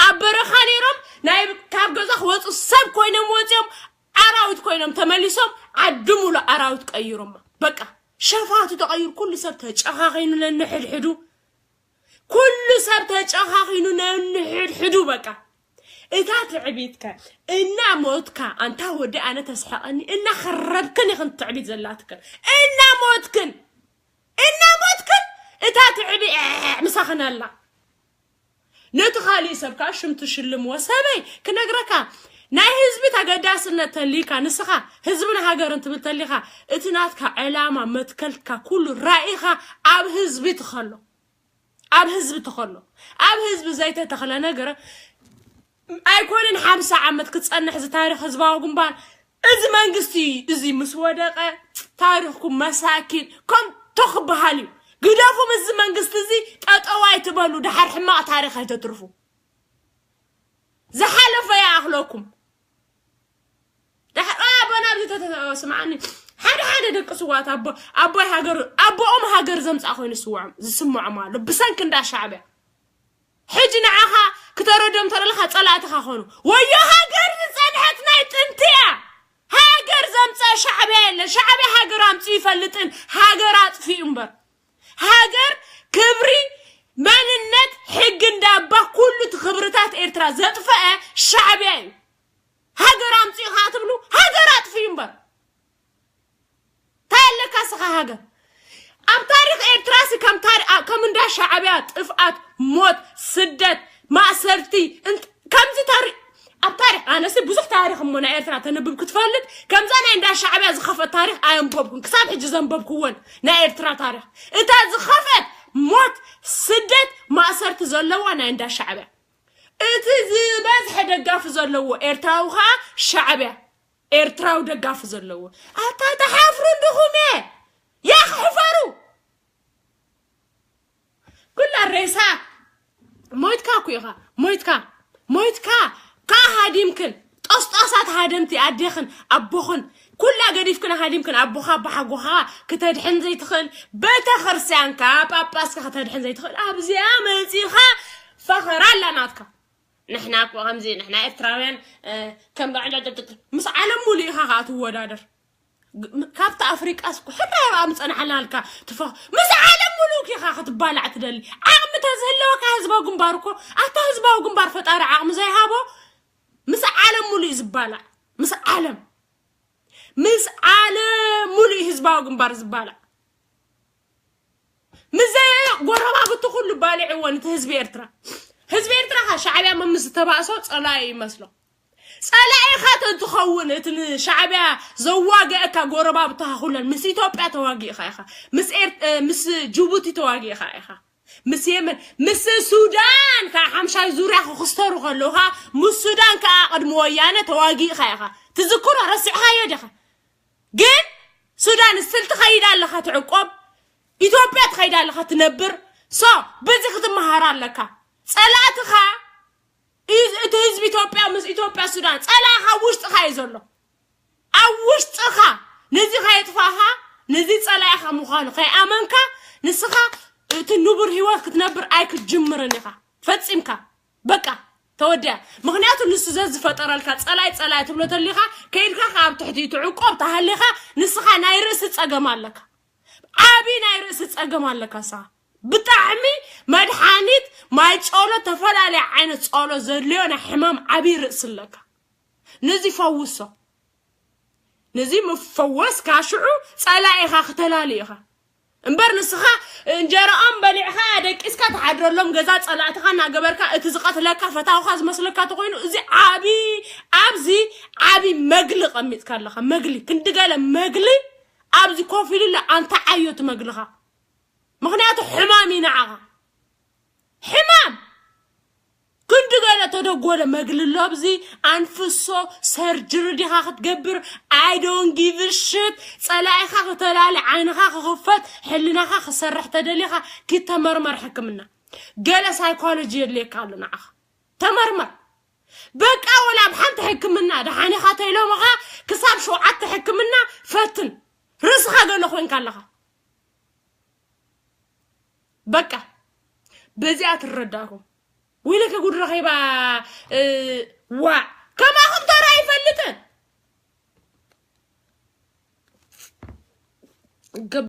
ኣብ በረኻ ነይሮም ናይ ካብ ገዛ ክወጹ ሰብ ኮይኖም ወጺኦም ኣራዊት ኮይኖም ተመሊሶም ዓዲ ሙሉ ኣራዊት ቀይሮማ። በቃ ሸፋቱ ተቐይሩ ኩሉ ሰብ ተጨኻኺኑ ነንሕድሕዱ። ኩሉ ሰብ ተጨኻኺኑ ነንሕድሕዱ በቃ። እታ ትዕቢትከ እና ሞትካ ኣንታ ወዲ ኣነ ተስሐቐኒ እና ኸረብክን ኢኽን ትዕቢት ዘላትክን። እና ሞትክን፣ እና ሞትክን እታ ትዕቢ ምሳኽን ኣላ። ነቲ ካሊእ ሰብ ከኣ ሽም ትሽልምዎ። ሰበይ ክነግረካ፣ ናይ ህዝቢ ተገዳስነት ተልይካ፣ ንስኻ ህዝብን ሃገርን ትብል ተልይካ፣ እቲ ናትካ ዕላማ፣ መትከልካ፣ ኩሉ ራኢኻ ኣብ ህዝቢ ትኸሎ። ኣብ ህዝቢ ትኸሎ። ኣብ ህዝቢ ዘይተተኽለ ነገር ኣይኮነን ሓምሳ ዓመት ክጸንሕ እዚ ታሪኽ ህዝባዊ ግንባር። እዚ መንግስቲ እዚ ምስ ወደቐ ታሪኽኩም መሳኪን ከንቶ ክበሃል እዩ። ግደፉ፣ ምስዚ መንግስቲ እዚ ጠጠው ኣይትበሉ፣ ደሓር ሕማቕ ታሪኽ ኣይተትርፉ። ዝሓለፈ ይኣኽለኩም። ደሓር፣ ኣ፣ ኣቦና ኣብዚ ተተ-፣ ስምዓኒ፣ ሓደ ሓደ ደቂ ስዋት ኣቦ-፣ ኣቦይ ሃገር፣ ኣቦኦም ሃገር ዘምጽኣ ኮይኑ ዝስምዖም፣ ዝስምዖም ኣሎ፣ ብሰንኪ እንዳ ሻዕብያ። ሕጂ ንዓኻ ክተረድዮም ተደለኻ ጸላእትኻ ኾኑ። ወዮ ሃገር ዝጸንሐት ናይ ጥንቲ እያ። ሃገር ዘምጸአ ሻዕብያ የለን። ሻዕብያ ሃገር ኣምጺኡ ይፈልጥን ሃገር ኣጥፊኡ እምበር። ሃገር፣ ክብሪ፣ መንነት፣ ሕጊ እንዳባ ኩሉ እቲ ክብርታት ኤርትራ ዘጥፈአ ሻዕብያ እዩ። ሃገር ኣምፅኡ ከዓ ትብሉ፣ ሃገር ኣጥፍዩ እምበር። እንታይ ኣለካ ስኻ ሃገር? ኣብ ታሪኽ ኤርትራ ሲ ከም ታሪ- ኣ- ከም እንዳ ሻዕብያ ጥፍኣት፣ ሞት፣ ስደት፣ ማእሰርቲ እንት- ከምዚ ታሪ ኣብ ታሪኽ ኣነሲ ብዙሕ ታሪኽ እሞ ናይ ኤርትራ ተንብብ ክትፈልጥ ከምዛ ናይ እንዳ ሻዕብያ ዝኸፈት ታሪኽ ኣየንበብኩን። ክሳብ ሕጂ ዘንበብክወን ናይ ኤርትራ ታሪኽ እታ ዝኸፈት ሞት፣ ስደት፣ ማእሰርቲ ዘለዋ ናይ እንዳ ሻዕብያ። እቲ ዝበዝሐ ደጋፊ ዘለዎ ኤርትራዊ ከዓ ሻዕብያ ኤርትራዊ ደጋፊ ዘለዎ ኣታ ተሓፍሩ እንድኹም እየ። ያ ክሕፈሩ። ኩላ ሬሳ ሞይትካ እኮ ኢኻ። ሞይትካ ሞይትካ ከዓ ሃዲምክን ጦስጣሳት ሃደምቲ ኣዴኽን ኣቦኽን ኩላ ገዲፍክን ሃዲምክን ኣቦኻ ኣቦሓጎኻ ክተድሕን ዘይትኽእል ቤተክርስትያንካ ጳጳስካ ክተድሕን ዘይትኽእል ኣብዚኣ መፂኻ ፈኸራ ኣላ ናትካ። ንሕና እኮ ከምዚ ንሕና ኤርትራውያን ከም ምስ ዓለም ሙሉ ኢኻ ከዓ ትወዳደር። ካብቲ ኣፍሪቃስ እኮ ሕራይ ኣብ ምጸናሕና ኣልካ ትፈ ምስ ዓለም ሙሉ ኢኻ ክትባላዕ ትደሊ። ዓቕሚ ተዝህለወካ ህዝባዊ ግንባር እኮ ኣታ ህዝባዊ ግንባር ፈጣሪ ዓቕሚ ዘይሃቦ ምስ ዓለም ሙሉ እዩ ዝባላዕ። ምስ ዓለም ምስ ዓለም ሙሉ እዩ ህዝባዊ ግንባር ዝባላዕ። ምዘ ጎረባብቲ ኩሉ ባሊዕዎ ነቲ ህዝቢ ኤርትራ። ህዝቢ ኤርትራ ካ ሻዕብያ መምስ ዝተባእሶ ጸላኢ ይመስሎ። ጸላኢኻ ተትኸውን እቲ ንሻዕብያ ዘዋገአካ ጎረባብትኻ ኩለን ምስ ኢትዮጵያ ተዋጊእኻ ኢኻ። ምስ ኤር- እ፣ ምስ ጅቡቲ ተዋጊእኻ ኢኻ። ምስ የመን ምስ ሱዳን ካብ ሓምሻይ ዙርያ ክክስተሩ ከለኻ ምስ ሱዳን ከዓ ቅድሚ ወያነ ተዋጊእኻ ኢኻ። ትዝክሮ ረሲዕኻዮ ዲኻ? ግን ሱዳን ስትል ትኸይድ ኣለኻ ትዕቆብ፣ ኢትዮጵያ ትኸይድ ኣለኻ ትነብር። ሶ በዚ ክትመሃር ኣለካ። ጸላእትኻ እዩ እቲ ህዝቢ ኢትዮጵያ ምስ ኢትዮጵያ ሱዳን ጸላእኻ ኣብ ውሽጥኻ እዩ ዘሎ። ኣብ ውሽጥኻ ነዚ ከየጥፋኻ ነዚ ጸላኢኻ ምዃኑ ከይኣመንካ ንስኻ እቲ ንቡር ህይወት ክትነብር ኣይክትጅምርን ኢኻ ፈጺምካ። በቃ ተወዲያ። ምኽንያቱ ንሱ ዘዝፈጠረልካ ጸላይ ጸላይ ትብሎ ተሊኻ ከይድካ ካብ ትሕቲ ትዕቆብ ተሃሊኻ ንስኻ ናይ ርእሲ ጸገም ኣለካ። ዓቢ ናይ ርእሲ ጸገም ኣለካ። ሳ ብጣዕሚ መድሓኒት ማይ ጸሎ ተፈላለየ ዓይነት ጸሎ ዘድልዮ ናይ ሕማም ዓቢ ርእሲ ኣለካ። ነዚ ፈውሶ። ነዚ ምፈወስካ ሽዑ ጸላኢኻ ክተላሊ ኢኻ። እምበር ንስኻ እንጀራኦም በሊዕኻ ደቂስካ ትሓድረሎም ገዛ ጸላእትኻ እናገበርካ እቲ ዝቐትለካ ፈታውኻ ዝመስለካ ተኾይኑ እዚ ዓቢ ኣብዚ ዓቢ መግሊ ቀሚጥካ ኣለኻ። መግሊ ክንዲ ገለ መግሊ ኣብዚ ኮፍ ኢሉላ ኣንታ ዓዮ እቲ መግልኻ። ምኽንያቱ ሕማም እዩ ንዓኻ። ሕማም ክንዲ ገለ ተደጎለ መግልሎ ኣብዚ ኣንፍሶ ሰርጅሪ ዲኻ ክትገብር I don't give a shit። ጸላኢኻ ክተላሊ ዓይንኻ ክኽፈት ሕልናኻ ክሰርሕ ተደሊኻ ኪተመርመር ሕክምና ገለ ሳይኮሎጂ የድልየካ ኣሎ ንዓኻ ተመርመር። በቃ ወላ ኣብ ሓንቲ ሕክምና ደሓኒኻ ተይሎምኻ ክሳብ ሸውዓተ ሕክምና ፈትን ርእስኻ ገለ ኮንካ ኣለኻ። በቃ በዚኣ ትረዳእኩም። ወይለከ ጉድ ረኺባ። እ፣ ዋዕ ከማኹም ተራ ኣይፈልጥን። ገብ